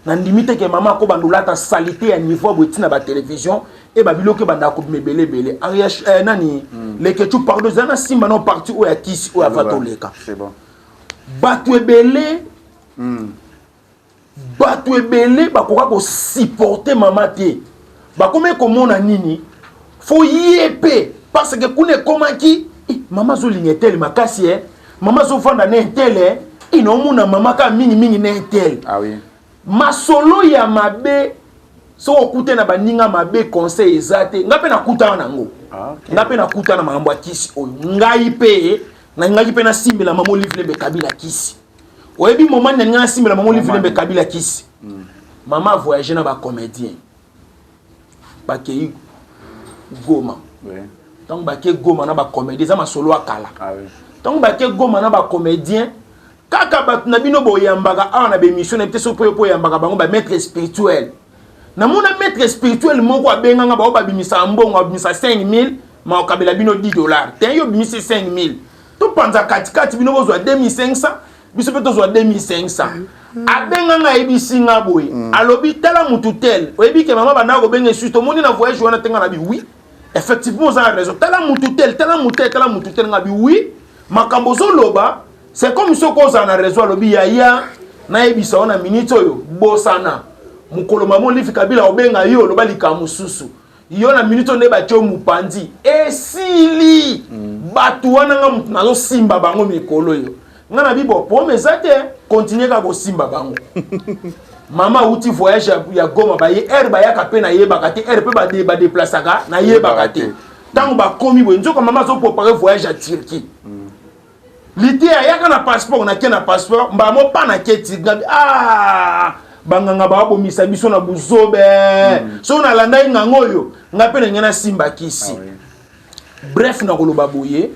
nandimi te ke mama akobanda olata saleté ya niveau boye ntina batelevizio e babiloko ebandaka kobima ebele ebele. Ariashu, nani, Lekechu, pardon, eza na nsima na partie oyo ya kisi oyo ava toleka. C'est bon. Bato ebele, bato ebele bakoka kosupporter mama te. Bakomi komona nini, fo ye mpe, parce que kuna ekomaki: "Eh, mama azolinga etele makasi, e mama azovanda na etele, e naomona mama kaka mingimingi na etele." Ah oui. Masolo ya mabe, soki okute na baninga mabe, conseil eza te. Nga mpe nakutana nango. Ah, ok. Nga mpe nakutana makambo ya kisi oyo. Ngai mpe nalingaki mpe nasimbela mama Olive Lembe Kabila kisi. Oyebi moment nani nga nasimbela mama Olive Lembe Kabila kisi? Mama a voyage na ba comédien. Bakei Goma. Ntango bake Goma na ba comédien, eza masolo ya kala. Ntango bake Goma na ba comédien, kaka bato na bino boyambaka awa na baémission na te, soki mpo yo mpo oyambaka bango ba maître spirituel. Namona maître spirituel moko abenganga bao babimisaka mbongo, abimisa 5000, ma okabela bino 10 $ te. Yo obimisi 5000, topanza katikati, bino bozwa 2500, biso mpe tozwa 2500. Abenganga, ayebisi nga boye, alobi: "Tala mutu tel, oyebi ke mama bandaka kobenga esusu, tomoni na voyage wana te." Nga na bi: "Oui, effectivement, oza na raison. Tala mutu tel, tala mutu tel, tala mutu tel." Nga bi: "Oui, makambo ozoloba, c'est comme soki ozala na raison." Alobi: "Yaya, nayebisa yo, na minute oyo bosana mokolo mama Olive Kabila obenga yo, oloba likambo mosusu. Yo na minute oyo nde batie yo mopanzi, esili. Bato wana nga motu nazosimba bango mikolo oyo." Nga na bibo pome eza te, continue kaka kosimba bango. Mama auti voyage ya Goma, baye aire bayaka mpe nayebaka te, aire mpe badeplasaka nayebaka te. Ntango bakomi boye, nzoka mama azoprépare voyage ya Turquie. Lite ayaka na passeport, nake na passeport mbala mo pa nake Turquie. Ngabi: "Ah, banganga babomisa biso na buzobe. Soki nalandaki nganga oyo, nga mpe na ngai nasimba kisi." Bref, na koloba boye,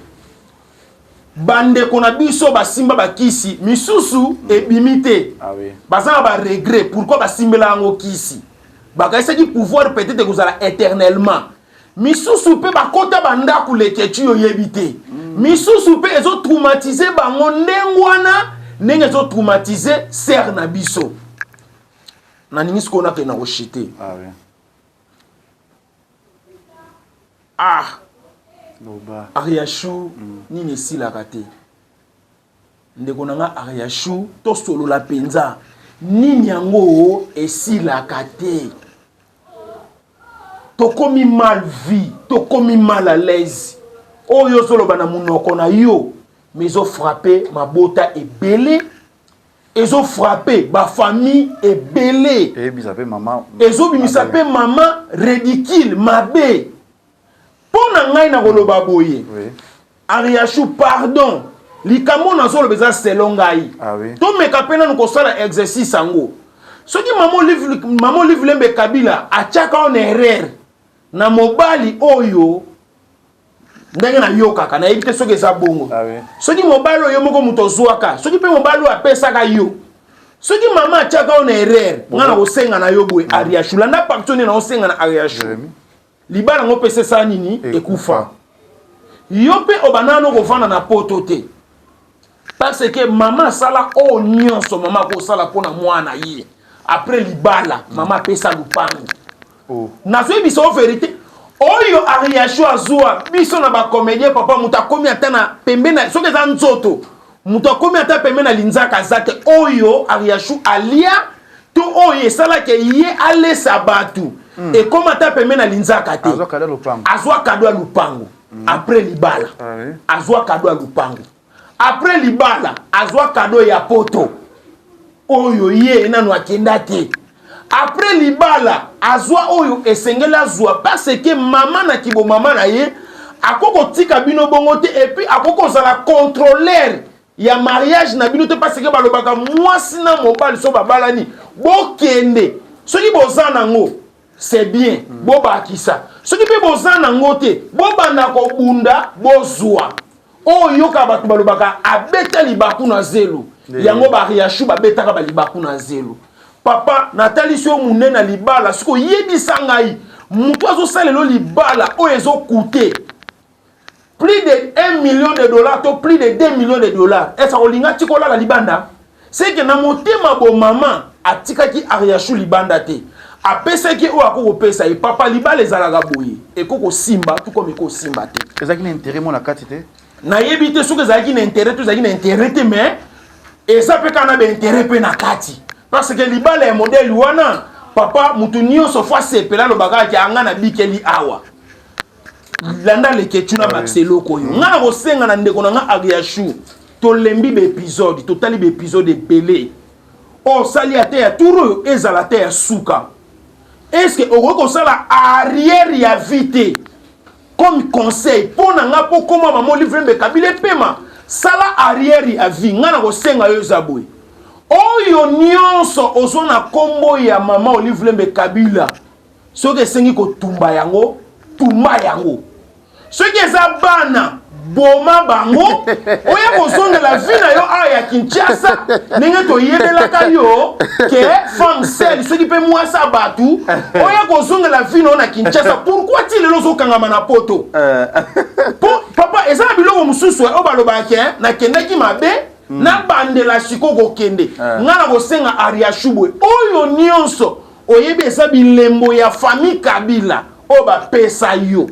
bandeko na biso basimba bakisi misusu ebimi te. Baza na baregret pourquoi basimbela yango kisi, bakanisaki pouvoir peut-être ekozala éternellement. Misusu mpe bakota bandako lekeci oyebi te. Misusu mpe ezotraumatize bango ndenge wana, ndenge ezotraumatize sœur na biso. Naningi sikoyo nakende na koshite. Ah. Loba. Ariashu, nini esilaka te? Ndeko na nga Ariashu, tosolola mpenza, nini yango esilaka te? Tokomi mal vie, tokomi mal à l'aise. Oyo ozoloba na monoko na yo, mais ezofrappe mabota ebele, ezofrappe bafamille ebele. Eyebisa mpe mama. Ezobimisa mpe mama ridicule mabe. Mpo na ngai na koloba boye, Ariashu, pardon, likambo nazoloba eza selon ngai. Tomeka mpe nanu kosala exercice yango. Soki mama Olive Lembe Kabila atiaka on erreur na mobali oyo, ndenge nayokaka, nayebi te soki eza bongo. Soki mobali oyo moko moto ozwaka, soki mpe mobali oyo apesaka yo, soki mama atiaka yo na erreur, nga na kosenga na yo boye, Ariashu, landa parti nde na osenga na Ariashu. Jérémy. Libala yango mpe esala nini? Ekufa. Yo mpe obanda nano kovanda na poto te, parce que mama asala oyo nyonso mama akosala mpona mwana ye. Après libala, mama apesa lupango. Nazoyebisa yo vérité oyo Ariashu azwa biso na bacomédien. Papa, moto akomi ata na pembe na, soki eza nzoto, moto akomi ata pembe na linzaka aza te. Oyo Ariashu alia to oyo esalaki ye alesa bato, ekóma ata pembe na linzaka te. Azwa kado ya lopango. Azwa kado ya lupango après libala. Azwa kado ya lupango après libala, azwa kado ya poto oyo ye nanu akenda te. Après libala, azwa oyo esengeli azwa, parce que mama na kibomama na ye akoki kotika bino bongo te, et puis akoki kozala contrôleur ya mariage na bino te, parce que balobaka mwasi na mobali so babalani, bokende, soki boza nango, c'est bien, bobakisa. Soki mpe boza nango te, bobanda kobunda, bozwa oyo. Yoka, bato balobaka abeta libaku na zelo. Yango bariashu babetaka balibaku na zelo. Papa, natalisi yo monene na libala. Soki oyebisa ngai moto azosalela libala oyo ezokute plus de 1 million de dollars to plus de 2 millions de dollars, esa kolinga ti kolala libanda, seke na motema bomama atikaki Ariashu libanda te, apesaki oyo akoki kopesa ye. Papa, libala ezalaka boye, ekoki kosimba to komi ekosimba te. Ezalaki na intérêt mo na kati te? Nayebi te soki ezalaki na intérêt to ezalaki na intérêt te, mais eza mpe kaka na baintérêt mpe na kati, parce que libala ya modèle wana, papa, motu nyonso fo asepela, alobaka kaka anga nabikeli awa. Landa leketu na bakisa eloko oyo nga na kosenga na ndeko na nga Ariashu. Tolembi baépisode, totali baépisode ebele. Oyo osali ate ya tour oyo ezala te ya suka. Est-ce okoki kosala arrière ya vie te comme conseil mpo na nga, mpo koma mama Olive Lembe Kabila epema? Sala arrière ya vie. Nga na kosenga yo eza boye. Oyo nionso ozwa na kombo ya mama Olive Lembe Kabila, soki esengi kotumba yango, tumba yango. Soki eza bana, boma bango, oya kozongela vie na yo awa ya Kinshasa, ndenge toyebelaka yo ke femme seule, soki pe mwasi ya batu, oya kozongela vie na yo na Kinshasa. Pourquoi ti lelo ozokangama na poto? Po papa, eza na biloko mosusu oyo balobaka ke nakendaki mabe, nabandela sikoyo kokende. Nga na kosenga Ariachou boye, oyo nyonso oyebi eza bilembo ya famille Kabila oyo bapesa yo,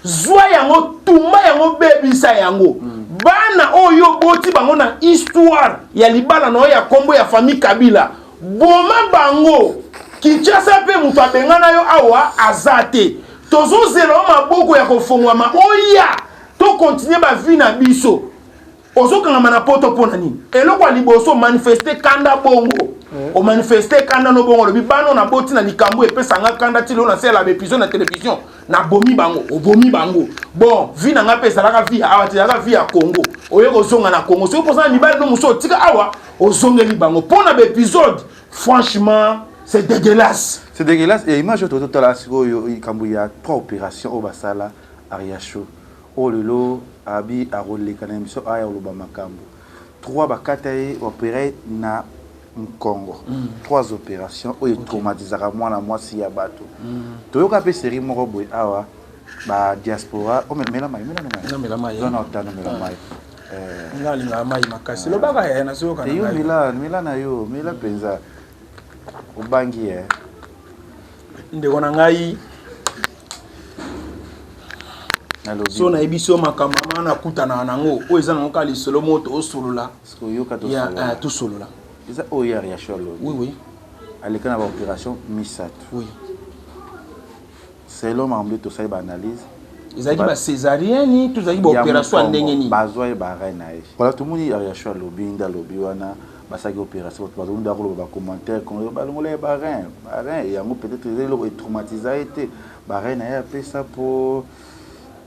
zwa yango, tumba yango, bebisa yango. Bana oyo oboti bango na histoire ya libala na yo ya kombo ya famille Kabila, boma bango. Kinshasa pe moto abengana yo awa aza te, tozozela yo maboko ya kofongwama oya to continuer ba vie na biso. Ozokangama na poto pona nini? Eloko ya liboso manifester kanda bongo. O manifester kanda no bongo, olobi bana na boti na likambo epesa nga kanda ti lelo nasala ba episode na television, nabomi bango, obomi bango. Bon, vie na nga pe ezalaka vie ya awa te, ezalaka vie ya Congo. Oye kozonga na Congo. Soki poza na mibali no mosusu otika awa, ozongeli bango. Pona ba episode, franchement, c'est dégueulasse. C'est dégueulasse. Et image oyo totala sikoyo likambo ya 3 opérations oyo basala Ariachou. Oyo lelo abi akoleka na emission aya koloba makambo. 3 bakata ye opéré na Mukongo. 3 opérations oyo traumatisaka mwana mwasi ya bato. Toyoka pe série moko boye awa ba diaspora o mela mai, mela mai. Na mela mai. Zona otano mela mai. Nga linga mai makasi. Lobaka ya nazoyoka na ngai. Yo mela, mela na yo, mela penza. Obangi eh. Ndeko na ngai so nayebi so makambo mama nakutanaka nango oyo eza nango kaka lisolo moko tosolola. Ya, tosolola. Eza oyo ya Riachou alobi. Oui, oui. Aleka na ba opération misato. Oui. Selon makambo tosali ba analyse. Ezalaki ba césarienne, to ezalaki ba opération ya ndenge nini? Bazwa ye ba rein na ye. Voilà, tomoni Riachou alobi nde alobi wana basaki opération, bato bazongi ndako koloba ba commentaire kongo balongola ye ba rein, ba rein yango peut-être eza eloko etraumatisa ye te, ba rein na ye apesa po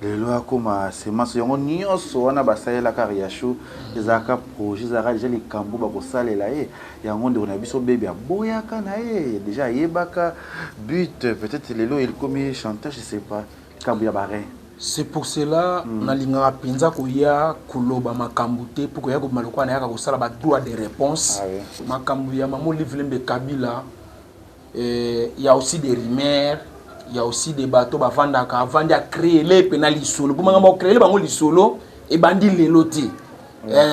lelo akoma semence yango nyonso wana basalelaka Riachou ezalaka projet, ezalaka déjà likambo bakosalela ye yango. Ndeko na biso Bebi aboyaka na ye déjà, ayebaka but, peut-être lelo ekomi chantage, je sais pas, likambo ya ba rein. C'est pour cela nalingaka mpenza koya koloba makambo te mpo koya kobima lokola nayaka kosala ba droit de réponse. Ah oui. Makambo ya mama Olive Lembe Kabila, y a aussi des rumeurs, il y a aussi des bateaux bavandaka avandi acréele mpe na lisolo mpo makambo acréele bango lisolo ebandi lelo te.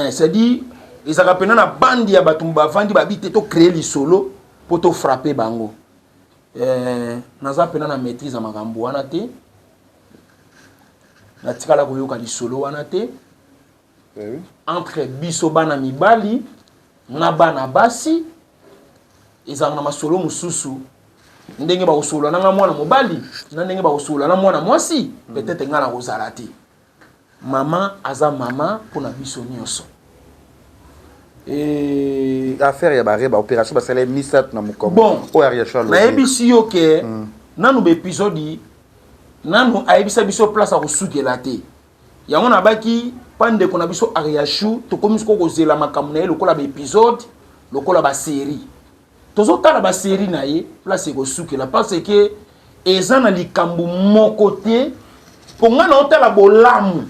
C'est-à-dire ezalaka mpena na bandi ya bato bavandi babi te tocréer lisolo mpo tofrappe bango. Naza mpena na maîtrise ya makambo wana te, natikala koyoka lisolo wana te. Entre biso bana mibali na bana basi ezalaka na masolo mosusu, ndenge bakosolola nanga mwana mobali na ndenge bakosolola na mwana mwasi, peut-être nga na kozala te. Mama aza mama mpona biso nyonso. Affaire ya bare ba opération basala misato na mokongo. Bon, oyo Ariachou alobi. Nayebisi yo ke nanu baepisode nanu ayebisa biso place akosukela te. Yango nabaki pa ndeko na biso Ariachou, tokomi sikoyo kozela makambo na ye lokola baepisode, lokola basérie. Tozotala basérie na ye place ekosukela, parce que eza na likambo moko te mpo ngai naotala bolamu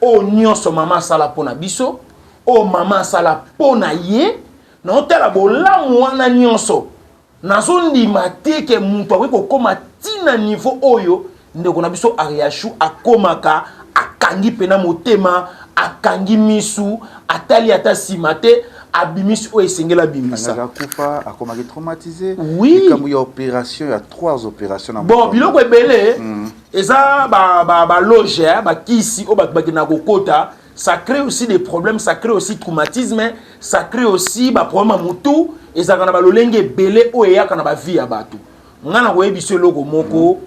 oyo nyonso mama asala mpo na biso, oyo mama asala mpo na ye. Naotala bolamu wana nyonso, nazondima te ke moto akoki kokóma ntina niveau oyo ndeko na biso Ariachou akomaka. Akangi mpena motema, akangi misu, atali ata nsima te, abimisi oyo esengeli abimisa. Akufa akomaki traumatisé. Oui. Likambo ya opération ya trois opérations na bon mokongo. Biloko ebele eza baloge, bakisi oyo bato bakendaka kokota, ça crée aussi des problèmes, ça crée aussi traumatisme, ça crée aussi baproblème ya motu. Ezalaka na balolenge ebele oyo eyaka na bavie ya bato. Ngai na koyebi biso eloko moko,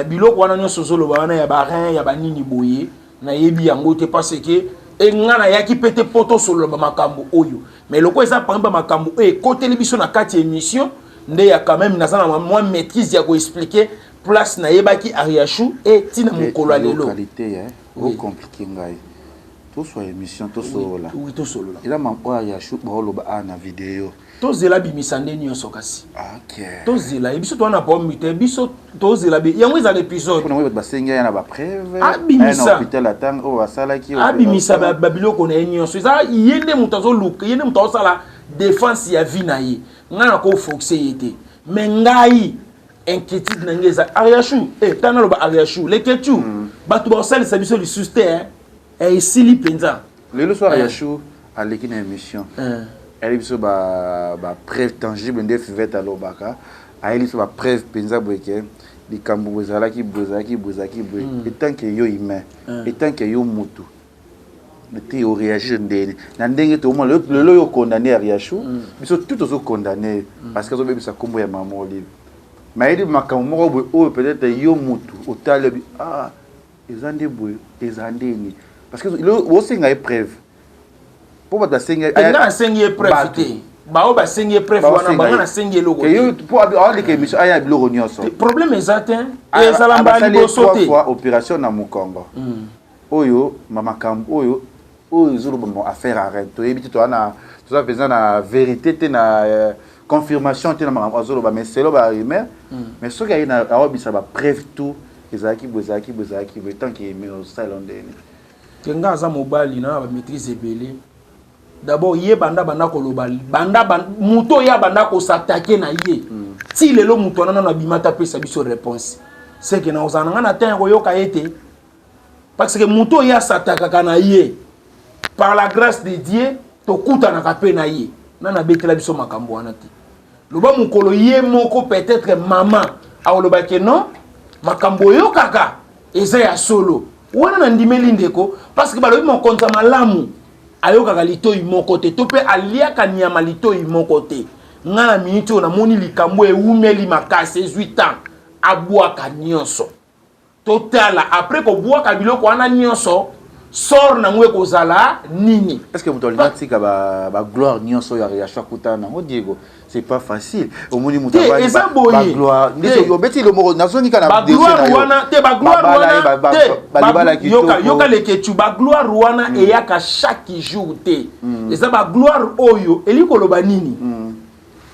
biloko wana nyonso ozoloba wana ya barein ya banini boye, nayebi yango te, parce que e ngai nayaki mpe te mpo tosolola bamakambo oyo. Mais loko eza parmi bamakambo oyo ekoteli biso na kati ya émission nde ya quand même naza na mwa maîtrise ya koexpliquer place nayebaki Ariachou e ntina mokolo ya lelo. Qualité, hein. Oui. Ocompliqué ngai. Toswa émission, tosolola. Oui, tosolola. Eza mambo oyo ya chou baoloba a na video. Tozela bimisa nde nyonso kasi. Okay. Tozela ye, biso toza na problème te, biso tozela be yango ezala épisode. Mpona bato basengi aya na bapreuve. Abimisa. Na hôpital atanga oyo basalaki. Abimisa babiloko na ye nyonso. Eza ye nde moto azoluka, ye nde moto azosala défense ya vie na ye. Ngai nakoforce ye te. Mais ngai inquiétude na ngai eza Ariachou, eh tana naloba Ariachou, Leketchou, bato bakosalisa biso lisusu te, hein. Eh, esili mpenza. Lelo so Ariachou aleki na émission. Ayeli biso ba preuve tangible nde Fivette alobaka. Ayeli biso ba preuve mpenza boye ke likambo boye ezalaki boye, ezalaki boye, ezalaki boye. Etant que yo humain, etant que yo mutu, te oréagir ndeni na ndenge tomona lelo yo condamné Ariachou, biso tout tozo condamné parce que azobebisa nkombo ya mama Olive. Mais ayeli makambo moko boye oyo peut-être yo mutu otali obi ah eza nde boye, eza ndeni, parce que osenga ye preuve mpo bato basengi. Nga nasengi ye preuve te. Bao basengi ye preuve wana, bango nasengi eloko te. Mpo aoleka émission, aya biloko nyonso. Problème eza te, ezala mbala liboso te. Fois opération na mokongo oyo, makambo oyo oyo ezoloba mo affaire arrête, toyebi te, toza na toza mpenza na vérité te, na confirmation te na makambo azoloba, mais selo ba rumeur. Mais soki aye aobisa bapreuve tout, ezalaki boye, ezalaki boye, ezalaki boye, tant que osala ndeni? Te, nga aza mobali na bamaîtrise ebele. D'abord ye banda koloba, banda moto oyo abanda kos'attaquer na ye ti lelo, moto wana nano abima te apesa biso réponse. Seke na kozala na nga na temps ya koyoka ye te, parce que moto oyo as'attaquaka na ye, par la grâce de Dieu tokutanaka mpe na ye, nano abetela biso makambo wana te. Loba mokolo ye moko peut-être mama akolobake non, makambo oyokaka eza ya solo wana. Nandimeli ndeko, parce que balobi mokonzi ya malamu ayokaka litoi moko te, to mpe aliaka nyama litoi moko te. Nga na miniti oyo namoni likambo ewumeli makasi, ezwi temps, abwaka nyonso, totala après kobwaka biloko wana nyonso, sort nango ekozala nini. Est ce que moto alingi atika bagloire nyonso oyo Ariachou akutana nango? Diego, c'est pas facile. Omoni moto eza boye. Obeti moko, nazongi kaka na bagloire wana te, bagloire wana te. Yoka, yoka Leketu, bagloire wana eyaka chaque jour te. Eza bagloire oyo elingi koloba nini?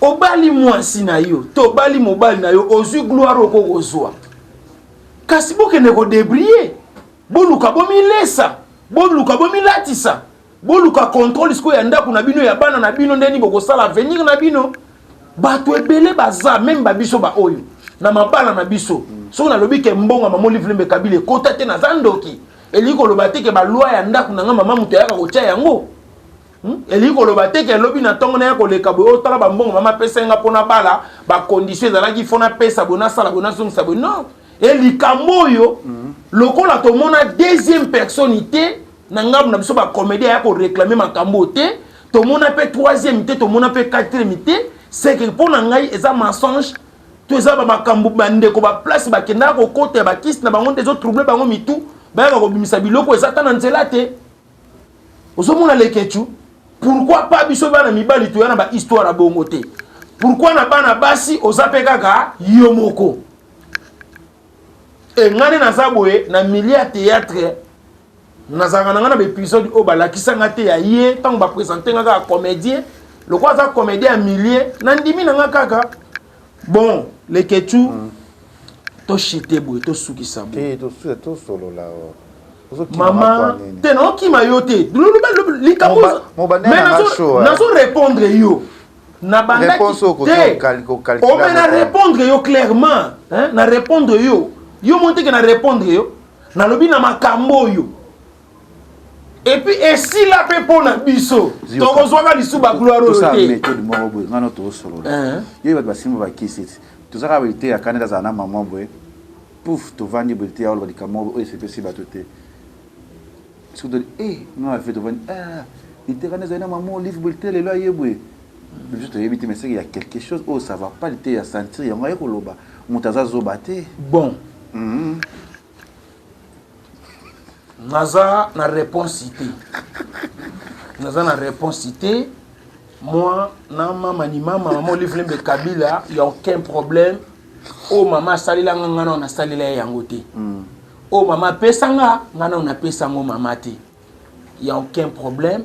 Obali mwasi na yo to obali mobali na yo, ozwi gloire oko kozwa, kasi bokende kodébrouiller, boluka bomilesa, boluka bomilatisa, boluka contrôle sikoyo ya ndako na bino, ya bana na bino, ndeni bokosala avenir na bino. Bato ebele baza même babiso baoyo na mabala na biso. Soki nalobi ke mbongo mama Olive Lembe Kabila ekota te, naza ndoki. Elingi koloba te ke baloi ya ndako na nga, mama moto ayaka kotia yango. Elingi koloba te ke elobi na ntongo naya koleka boye, otala bambongo mama apesa nga mpona bala, bacondition ezalaki fo napesa boye, nasala boye, nazongisa boye. Non, e likambo oyo lokola tomona deuxième personne te na ngambo na biso, bacomédien aya koréclamer makambo te, tomona mpe troisième te, tomona mpe quatrième te, c'est que mpo na ngai eza mensonge to eza bamakambo bandeko baplace bakendaka kokota ya bakisi na bango nde ezotroubler bango mitu, bayaka kobimisa biloko eza ta na nzela te. Ozomona Leketu, pourquoi pas biso bana mibali toya na bahistoire ya bongo te? Pourquoi na bana basi oza mpe kaka yo moko? E ngai nde naza boye na milieu ya théâtre, nazalaka na ngai na baépisode oyo balakisanga te ya ye. Ntango baprésente nga kaka comédien, lokola aza comédien ya milieu, nandimi na nga kaka. Bon, Leketu, toshite boye, tosukisa boye. Tosolola. Mama te, naokima yo te. Likambo nazo répondre yo, na bandaki te ome na répondre yo clairement, na répondre yo, yo mo teke na répondre yo, nalobi na makambo oyo et puis esila mpe mpo na biso tokozwaka lisu bagloire oyo te. Méthode moko boye ngano tosolola yo, bato basimba bakisi ti tozaka boye te, yakani azala na mama boye, pouf, tovandi boye te, aoloba likambo moko oyo esepesi bato te. Soki toli e nga bafe, tovandi, literane ezali na mama Olive boye te, lelo aye boye, biso toyebi te, mais c'est qu'il y a quelque chose oyo ça va pas te, ya sentir yango aye koloba, moto aza zoba te. Bon, naza na réponse te, naza na réponse te. Moi na mama ni mama, mama Olive Lembe Kabila, y a aucun problème. Oyo mama asalelanga, nga nao nasalela ye yango te. Oyo mama apesanga, nga nao napesa yango mama te. Ya aucun problème,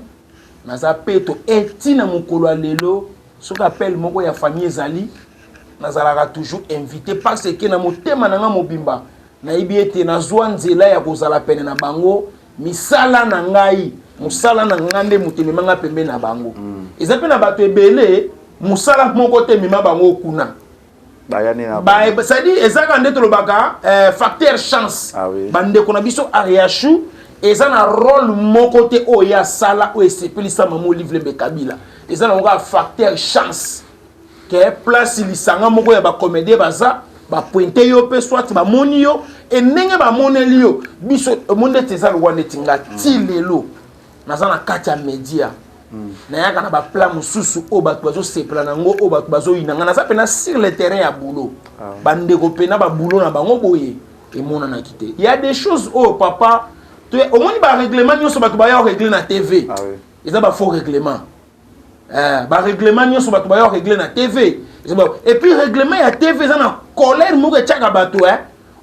naza peto. Eti na mokolo ya lelo, soki appel moko ya famille ezali, nazalaka toujours invité, parce que na motema na nga mobimba nayebi ete nazwa nzela ya kozala pene na bango. Misala na ngai, mosala na ngai nde moto ememanga pembeni na bango. Eza mpe na bato ebele, mosala moko te emema bango kuna. C'est-à-dire eza kaka nde tolobaka facteur chance. Bandeko na biso Ariachou, eza na rôle moko te oyo ye asala oyo esepelisa mama Olive Lembe Kabila. Eza nango kaka facteur chance ke place lisanga moko ya bacomédien baza, bapointe yo mpe, soit bamoni yo e ndenge bamoneli yo. Biso omoni neti eza lokwa neti nga ti lelo naza na kati ya média, nayaka na baplan mosusu oyo bato bazosepela nango, oyo bato bazoyina nga. Naza mpena sur le terrain ya boulot. Bandeko mpena baboulot na bango boye emonanaki te. Ya des choses oyo, papa, omoni barèglement nyonso bato baya régler na TV, eza bafaux règlement. Barèglement nyonso bato baya régler na TV, et puis règlement ya TV eza na colère moko etiaka bato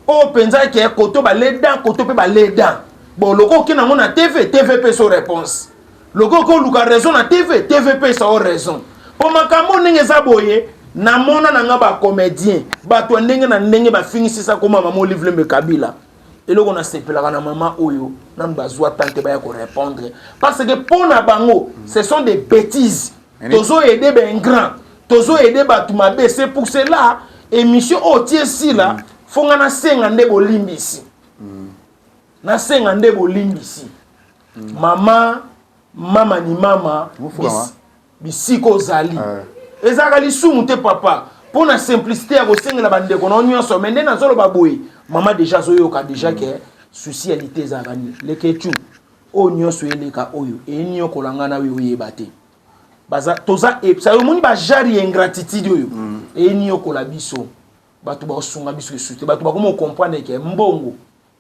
oyo mpenza ke koto baledan, koto mpe baledan. Bon, loko okende yango na TV, TV mpe so réponse. Loko okoki oluka raison na TV, TV mpe esa o raison. Mpo makambo ndenge eza boye, namona na nga bacomédien, bato ya ndenge na ndenge bafingisisa koma mama Olive Lembe Kabila. Eloko nasepelaka na mama oyo, nanu bazwa tante baya korépondre, parce que mpo na bango ce sont des bêtises. Tozoaider baingrats, tozoaider bato mabe. C'est pour cela émission oyo tie esila, fo nga nasenga nde bolimbisi, nasenga nde bolimbisi. Mama, mama ni mama, bisika ozali, ezalaka lisumu te, papa, mpo na simplicité ya kosengela bandeko na nyonso. Me nde nazoloba boye, mama déjà azoyoka déjà ke souci ya lite ezalaka nini. Leketu oyo nyonso eleka oyo eniokola ngai na oyo oyeba te. Toza omoni bajari ya ingratitude oyo eniokola biso. Bato bakosunga biso esu te. Bato bakoma kocomprendre ke mbongo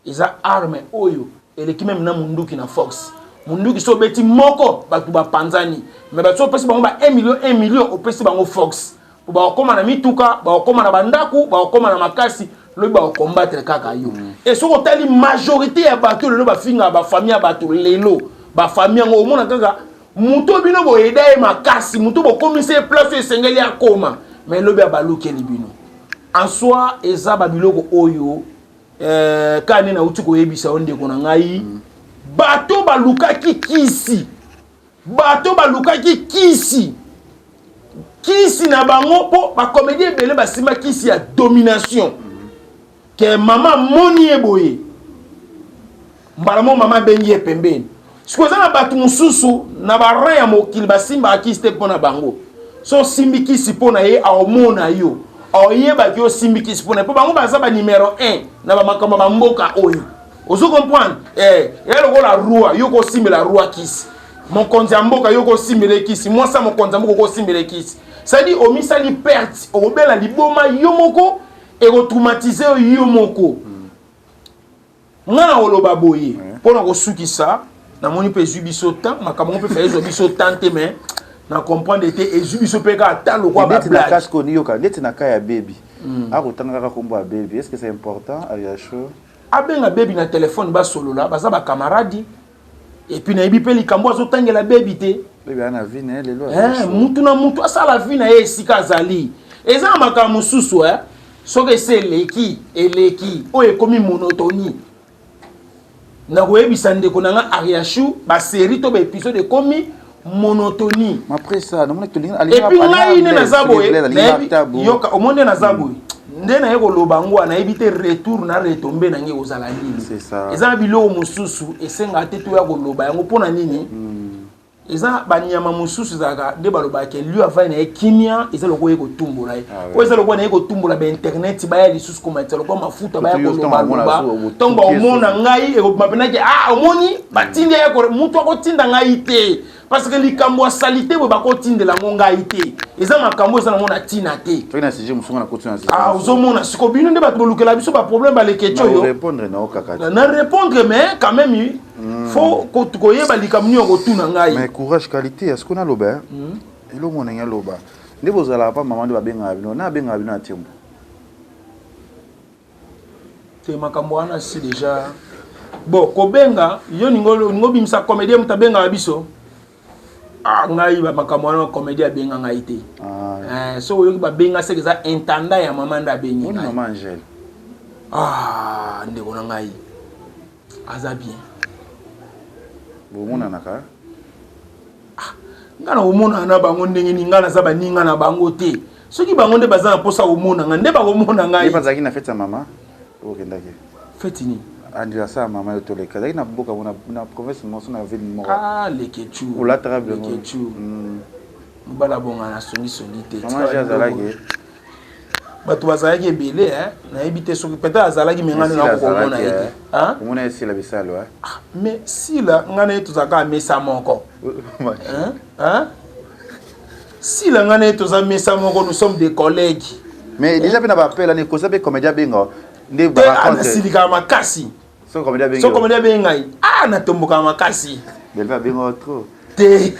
eza arme oyo eleki même na munduki na force. Munduki so obeti moko, bato bapanzani. Me bato so opesi bango ba 1 million, 1 million, opesi bango force po bakokóma na mituka, bakokóma na bandako, bakokóma na makasi. Lobi bakokombattre kaka yo. E soki otali majorité ya bato lelo bafingaka bafamille ya bato, lelo bafamille yango omona kaka moto bino boyeda ye makasi, moto bokomisa ye place oyo esengeli akóma, mais lobi abalukeli bino. En soi eza babiloko oyo kaka nde nauti koyebisa yo, ndeko na ngai. Bato balukaki kisi, bato balukaki kisi, kisi na bango, mpo bacomédien ebele basimba kisi ya domination ke mama amoni ye boye, mbala mo mama abengi ye pembeni. Sikoyo eza na bato mosusu na barin ya mokili basimbaka kisi te mpo na bango. So osimbi kisi mpo na ye, aomona yo, aoyebaki osimbi kisi mpo na ye, mpo bango baza banumero 1 na bamakambo ya bamboka oyo. Ozo comprendre? Eya lokola roi, yo kosimbela roi kisi, mokonzi ya mboka, yo kosimbela kisi, mwasi ya mokonzi ya mboka okosimbela kisi, c'est-à-dire omisali perte, okobela liboma yo moko, ekotraumatiser yo yo moko. Nga na koloba boye mpo na kosukisa, namoni mpe ezwi biso temps. Makambo ngo mpe fa ezwa biso temps te, mais na comprendre te, ezwi biso mpe kaka ta lokwa. Neti na cas koni yoka, neti na cas ya Bebi, akotanga kaka kombo ya Bebi, est ce que c'est important, Ariacho? Abenga Bebi na telefone, basolola, baza bakamaradi. Et puis nayebi mpe likambo azotangela Bebi te. Bebi aza na vie na ye lelo. Mutu na mutu asala vie na ye esika azali. Eza na makambo mosusu, soki esi eleki, eleki, oyo ekomi monotonie. Nakoyebisa ndeko na nga Ariashu, basérie to baépisode ekomi monotonie. Après ça namoni tolingi. Et puis ngai nde naza boye, nayebi yoka, omoni nde naza boye, nde naye koloba ngo, nayebi te retour na retombée na ngai ekozala nini. C'est ça. Eza na biloko mosusu esengaka te toya koloba yango. Mpo na nini? Eza banyama mosusu ezalaka nde balobaka lieu avai na ye kimia, eza lokola ye kotumbola ye. Oyo eza lokola na ye kotumbola bainternet, baya lisusu komatisa lokola mafuta, baya kolobaloba. Ntongo baomona ngai ekobima mpenaki, ah, omoni batindi ye, mutu akotinda ngai te, parce que likambo asali te boye, bakotindela yango ngai te. Eza makambo eza nango na ntina te. Soki na sujet mosusu na koti na Ah, ozomona siko bino nde bato bolukela biso baproblème, baleketi oyo. Répondre na kaka te. Na répondre, mais quand même faut koyeba likambo nini okotuna ngai. Mais courage, qualité est ce qu'on aloba elongo ndenge aloba nde bozalaka pa mama nde babengaka bino na abengaka bino na tiembo? Te, makambo wana si déjà Bon, kobenga yo ningo obimisa comédien moto abengaka biso. Ah, ngai makambo wana comédien abenga ngai te. Ah. Eh, so oyoki babenga seke eza intendant ya mama nde abengi ngai. Mama Angèle. Ah, ndeko na ngai aza bien. Bomonanaka? Ah, ngai nakomonana na bango ndenge nini? Ngai naza baninga na bango te. Soki bango nde baza na mposa komona ngai nde bakomona ngai. Bazalaki na fete ya mama okendaki? Fete nini? Anniversaire ya mama yo toleka. Azalaki na mboka na province moko na ville moko. Ah, Lekechu. Olataka biloko. Lekechu. Mobala bonga na songi songi te. Mama azalaki. Bato bazalaki ebele, nayebi te soki peut-être azalaki, me ngai nde nakokomona ye te. Omona ye Sila Bisalo? Mais Sila, ngai na ye tozalaka mesa moko. Sila, ngai na ye toza mesa moko, nous sommes des collègues. Mais déjà mpe na baappel ani kosa mpe comédien abenga nde? Nasilikaka makasi. So comédien abengi? So comédien abengi ngai, ah, natombokaka makasi. Belve abenga trop? Te,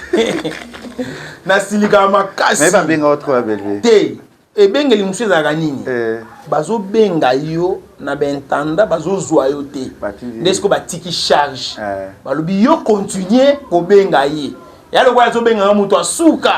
nasilikaka makasi. Mais babenga trop ya Belve? Te, ebengeli mosusu ezalaka nini? Bazobenga yo na baintendant, bazozwa yo te, nde sikoyo batiki charge, balobi yo continue kobenga ye. Ya lokola azobenganga moto asuka,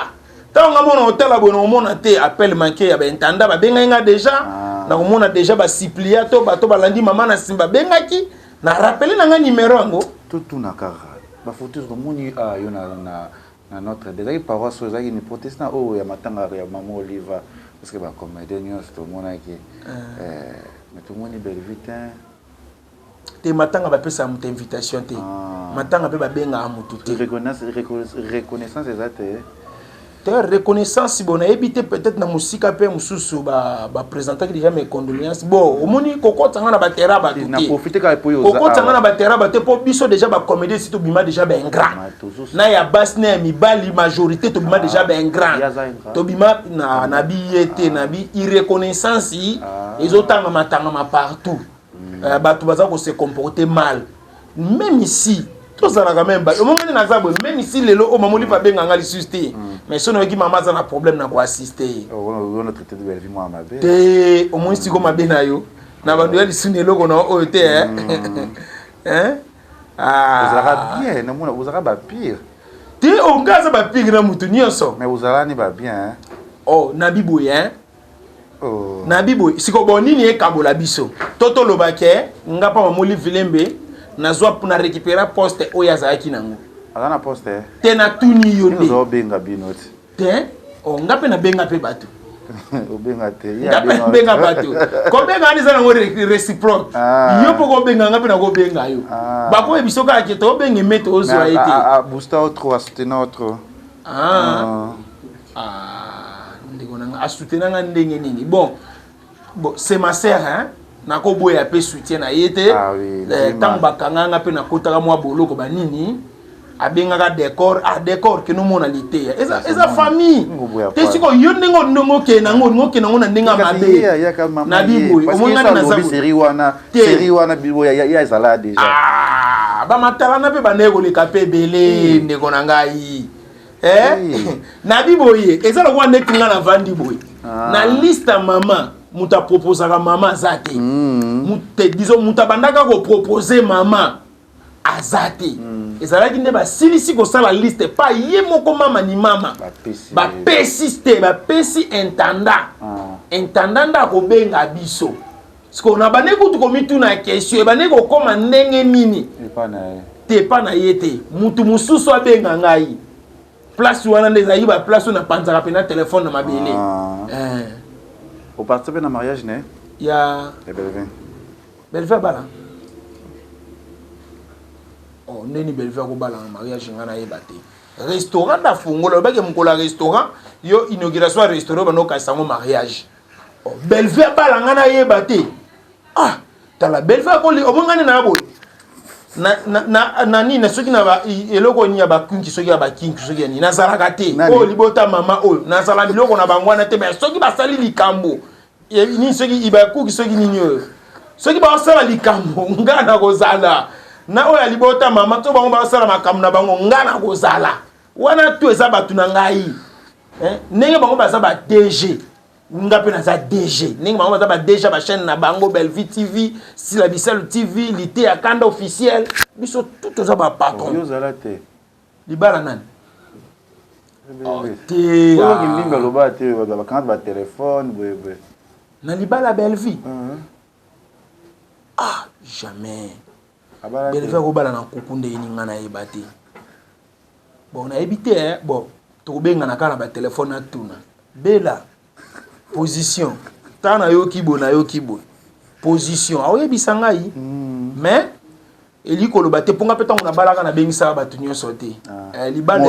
ntango nga mona otala boye, nakomona te appel manqué ya baintendant babengai nga déjà, nakomona déjà basupplia to bato balandi mama na nsima babengaki na rappeler na nga numéro yango. Totuna kaka bafoto tomoni yo na notre ezalaki paroisse oyo ezalaki ni protestant oyo ya matanga ya mama Oliva, parce que bacomédien nyonso tomonaki, mais tomoni Bellevue te. Te, matanga bapesaka moto invitation te. Matanga mpe babengaka motu te. Reconnaissance eza te? Te, reconnaissance, bon, nayebi te, peut-être na mosika mpe mosusu baprésentaki déjà mes condoléances. Bon, omoni, kokotanga na baterrain bato te, kokotanga na baterrain bato te, mpo biso déjà bacomédien si tobima déjà baingrat na ya basi na ya mibali, majorité tobima déjà baingrat, tobima na biye te na bi irreconnaissance ezotangama tangama partout. Bato baza kose comporter mal, même ici tozalaka même omongani naza boye, même ici lelo oyo mama Olive abenganga lisusu te, mais so nayoki mama aza na problème na koassiste ye te. Omoni siko mabe na yo na bando ya lisusu eloko na oyo te. Ozalaka bien, namona ozalaka bapire. Te, onga aza bapire na motu nyonso. Mais ozalaka ni babien. Oh, nabi boye, nabi boye. Siko bon, nini ekabola biso? To toloba ke nga mpa mama Olive Lembe nazwa na récupéra poste oyo azalaki nango. Aza na poste? Te, natuni yo nde. Obenga bino ti. Te, oh, nga mpe nabenga mpe bato. Obenga te? Nga mpe nabenga bato. Kobenga wana eza nango réciproque. Yo mpo kobenga nga mpe nakobenga yo. Bakoyebi biso kaka ke tobenga eme, tozwa ye te. Booster o trop, asoutenir o trop. Ndeko na nga asoutenir nga ndenge nini? Bon, c'est ma sœur, hein, nakoboya mpe soutien na ye te. Ntango bakanga nga mpe nakotaka mwa boloko banini, abengaka décor, ah, décor kende omona liteya. Eza famille te. Sikoyo yo ndenge ndenge okende yango, olingi okende yango na ndenge ya mabe na biboye. Omongani naza wana ezala déjà. Bamatalana mpe bandeki koleka mpe ebele, ndeko na ngai. Nabi boye, eza lokola ndeti nga navandi boye na liste ya mama, moto aproposaka mama aza te. Disons moto abandaka kopropose mama aza te. Ezalaki nde basilisi kosala liste pa ye moko mama ni mama, bapesi te, bapesi intendant. Intendant nde akobenga biso. Sikoyo na bandeki kutu komituna question ebandeki kokóma ndenge nini te epa na ye te, mutu mosusu abenga ngai. Place wana nde ezalaki baplace oyo napanzaka mpena telefone na mabele. Oparticipe na mariage ne? Ya? Ya Belvin. Belvin abala? Oh, ndeni Belvin akobala na mariage ngai nayeba te. Restaurant nde afungola, olobaki mokolo ya restaurant, yo inauguration ya restaurant bando okasa yango mariage. Oh, Belvin abala ngai nayeba te. Ah, tala, Belvin akoli omongani na boye na nini, soki na eloko nini ya bakinki, soki ya bakinki, soki ya nini, nazalaka te. Oyo libota mama oyo nazala biloko na bango wana te. Mais soki basali likambo nini, soki bakuki, soki nini oyo, soki basala likambo, nga na kozala na oyo ya libota mama to bango basala makambo na bango, nga na kozala wana. To eza bato na ngai, ndenge bango baza ba DG. Nga mpe naza DG ndenge bango baza ba DG ya ba chaîne na bango, Bellevue TV, Sila Bisalu TV, Lite ya Kanda officiel, biso tout toza ba patron. Yo ozala te. Libala nani? Oh, te. Oyo kimbimbi aloba te, bakanga ba téléphone boye boye. Na libala Bellevue? Ah, jamais. Bellevue akobala na nkuku ndenge nini nga nayeba te. Bon, nayebi te, eh? Bon, tokobengana kaka na batelefone, natuna Bela position. Ta nayoki boye, nayoki boye, position aoyebisa ngai. Mais elingi koloba te mponga mpe ntango nabalaka nabengisaka bato nyonso te. Libala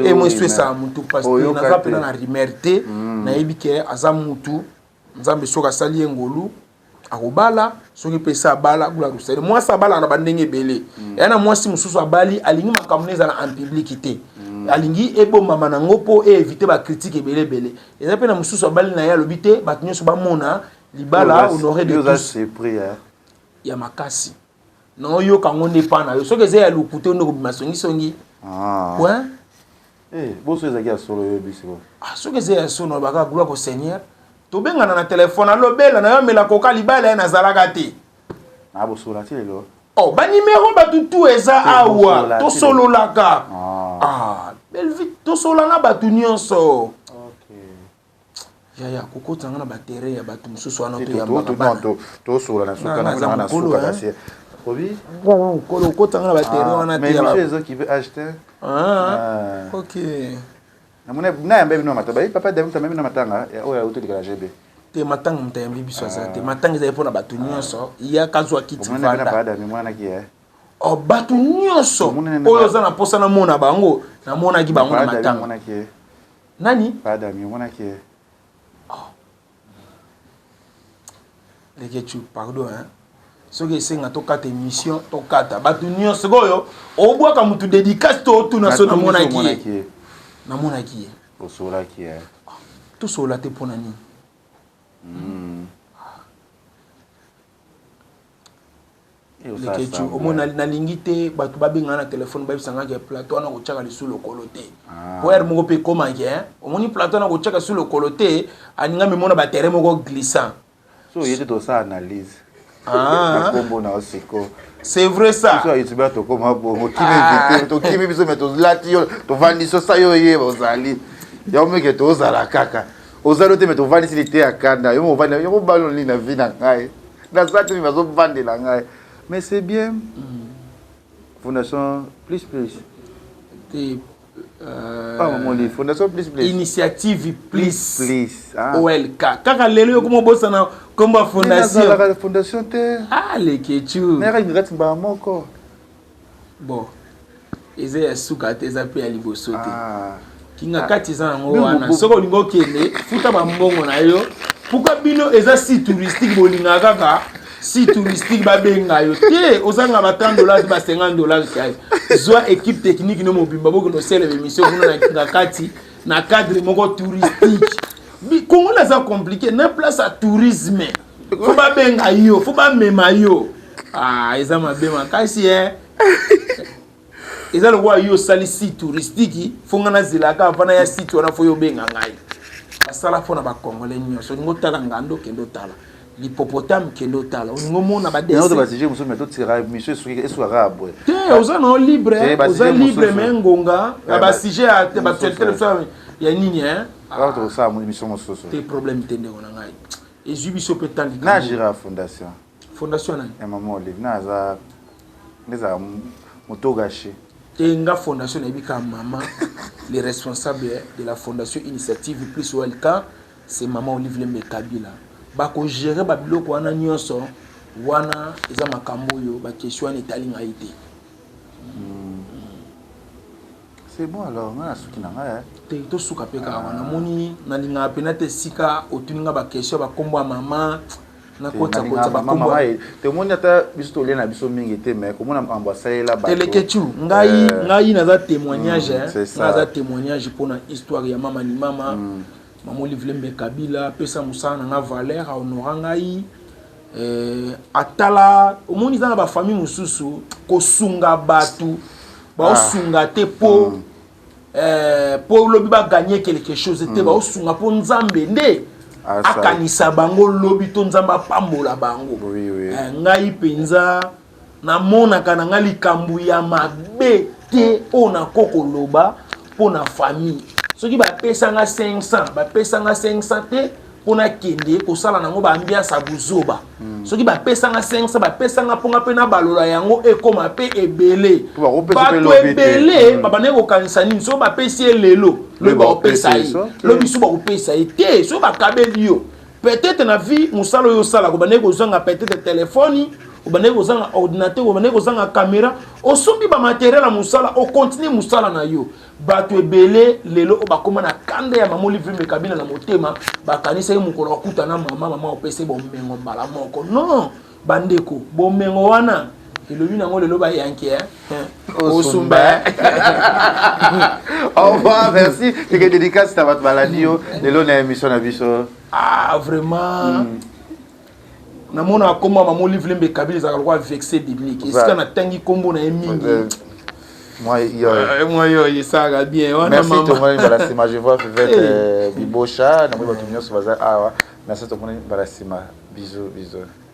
emoesu esala motu parce que naza mpena na rumeur te. Nayebi ke aza mutu Nzambe, soki asali ye ngolu akobala, soki mpe esi abala, gloire au Seigneur. Mwasi abalaka na bandenge ebele. Eya na mwasi mosusu abali, alingi makambo na ezala en public te, alingi ebombama nango mpo eéviter bacritique ebele ebele. Eza mpe na mosusu abali na ye, alobi te bato nyonso bamona libala, honoré de tous ya makasi. Na oyoka yango nde epa na yo, soki eza ya lokute nde kobima songisongi. Point. Boso ezalaki ya solo, oyebi sikoyo. Ah, soki eza ya solo, baka gloire au Seigneur. Tobengana na telefone, alobela na yo, amela koka libala ye nazalaka te. Na bosola ti lelo. Oh, banimero bato tu eza awa, tosololaka. Ah, Bellevue, tosola na bato nyonso. Yaya, kokota nga na baterrain ya bato mosusu wana, toyambaka bana. Tosola na suka na suka, kasi obi mokolo okota nga na baterrain wana te. Mais ezokipe age te. Ah, ok. Nayamba bino matanga, bayi papa David tamemi na matanga oyo auti likala GB. Te, matanga moto ayambi biso aza te. Matanga ezali mpona bato nyonso, yaka zwa kiti vanda. Oh, bato nyonso oyo oza na mposa namona bango, namonaki bango na matanga. Nani? Oh. Leketu, pardon, hein? Soki esenga tokata émission, tokata. Bato nyonso sikoyo obwaka motu dédicace to otuna so namonaki ye, namonaki ye. Osolaki? Tosolola te mpo na nini? Leketu, omoni, nalingi te bato babengana na telefone, bayebisangaki ya plateau wana kotiaka lisu lokolo te. Po heure moko mpe ekomaki, omoni, plateau wana kotiaka lisu lokolo te, aninga mimona baterrain moko glissant. So oye te, tosala analyse na nkombo na yo siko. C'est vrai ça. Biso ya youtubeur tokóma bongo, kimi invité tokimi biso, me tolati yo, tovandisi osa yo, oyeba ozali yango meke, tozala kaka ozali te, me tovandisi lite ya kanda yo, movandi yo, mobali olini na vie na ngai, naza te, me bazovandela ngai, mais c'est bien. Fondation plus plus. Te. Ah, mamoli fondation plus plus. Initiative plus. Plus, ah. Olk kaka lelo yo koma obosana nkombo ya fondation. Nazalaka fondation te. Ah, Leketu. Nayaka ingati mbala moko. Bon, eza ya suka te, eza mpe ya liboso te. Kinga kati eza yango wana. Soki olingi okende, futa bambongo na yo. Pourquoi bino eza site touristique, bolingaka kaka site touristique, babenga yo te, ozanga ba 30 dollars, ba 50 dollars? Zwa équipe technique no mobimba, bokende osala émission kuna na Kinga Kati na cadre moko touristique. Kongo naza compliqué na place ya tourisme, faut babenga yo, faut bamema yo. Ah, eza mabe makasi e eza lokola yo osali site touristique, faut nga nazelaka avana ya site wana, faut yo obenga ngai. Basala mpona bacongolais nyonso. Olingi otala ngando, okende otala l'hippopotame, kende otala. Olingi omona badessins mosusu, mais totikaka mission esukaka boye. Te, oza na libre, oza libre, mais ngonga ya basujet ya baactualité na biso ya nini? Tosala émission mosusu. Te, problème te, ndeko na ngai, ezwi biso mpe temps. Na géré fondation. Fondation nani? Ya mama Olive, na aza ndezala moto gâché. Te, nga fondation nayebi kaka mama. Le responsable de la fondation Initiative Plus OLK, c'est mama Olive Lembe Kabila. Bakogérer babiloko wana nyonso wana, eza makambo oyo baquestion wana etali ngai te. C'est bon alors, nga nasuki na ngai. Te, tosuka mpe kaka wana. Namoni nalingaka mpena te esika otuni nga baquestion, bakombo ya mama, nakota kota bakombo. Tomoni ata biso tolia na biso mingi te, mais komona makambo asalela bato. Teleketu, ngai ngai naza témoignage, naza témoignage mpona histoire ya mama ni mama. Mama Olive Lembe Kabila apesa mosala na nga valeur, ahonora ngai, atala omoni eza na bafamille mosusu kosunga bato baosunga te mpo. Mpo lobi bagagner quelque chose te, baosunga mpo Nzambe nde akanisa bango lobi to Nzambe apambola bango. Ngai mpenza namonaka na ngai likambo ya mabe te oyo nako koloba mpo na famille. Soki bapesanga 500, bapesanga 500 te mpo nakende kosala nango baambiance ya buzoba. Soki bapesanga 500, bapesanga mponga mpe nabalola yango ekóma mpe ebele. Bato ebele babandaki kokanisa nini? Soki bapesi ye lelo, lobi bakopesa ye, lobi so bakopesa ye te. Soki bakabeli yo, peut-être na vie mosala oyo osalaka, obandaki kozanga peut-être telefone, obandaki kozanga ordinateur, obandaki kozanga caméra, osombi bamatériel ya mosala, ocontinuer mosala na yo. Bato ebele lelo oyo bakóma na kanda ya mama Olive Lembe Kabila na motema, bakanisaki mokolo akuta na mama, mama opesi bomengo mbala moko. Non, bandeko, bomengo wana elobi nango lelo bayanke osumba. Au revoir, merci. Teke dédicace na bato balandi yo lelo na émission na biso. Ah, vraiment, namona kombo ya mama Olive Lembe Kabila ezalaka lokola verset biblique. Esika natangi nkombo na ye mingi, moi yo esalaka bien wana. Merci, tomoni mbala nsima. Je vois Fivette Bibosha, namoni bato nyonso baza awa. Merci, tomoni mbala nsima. Bisous, bisous.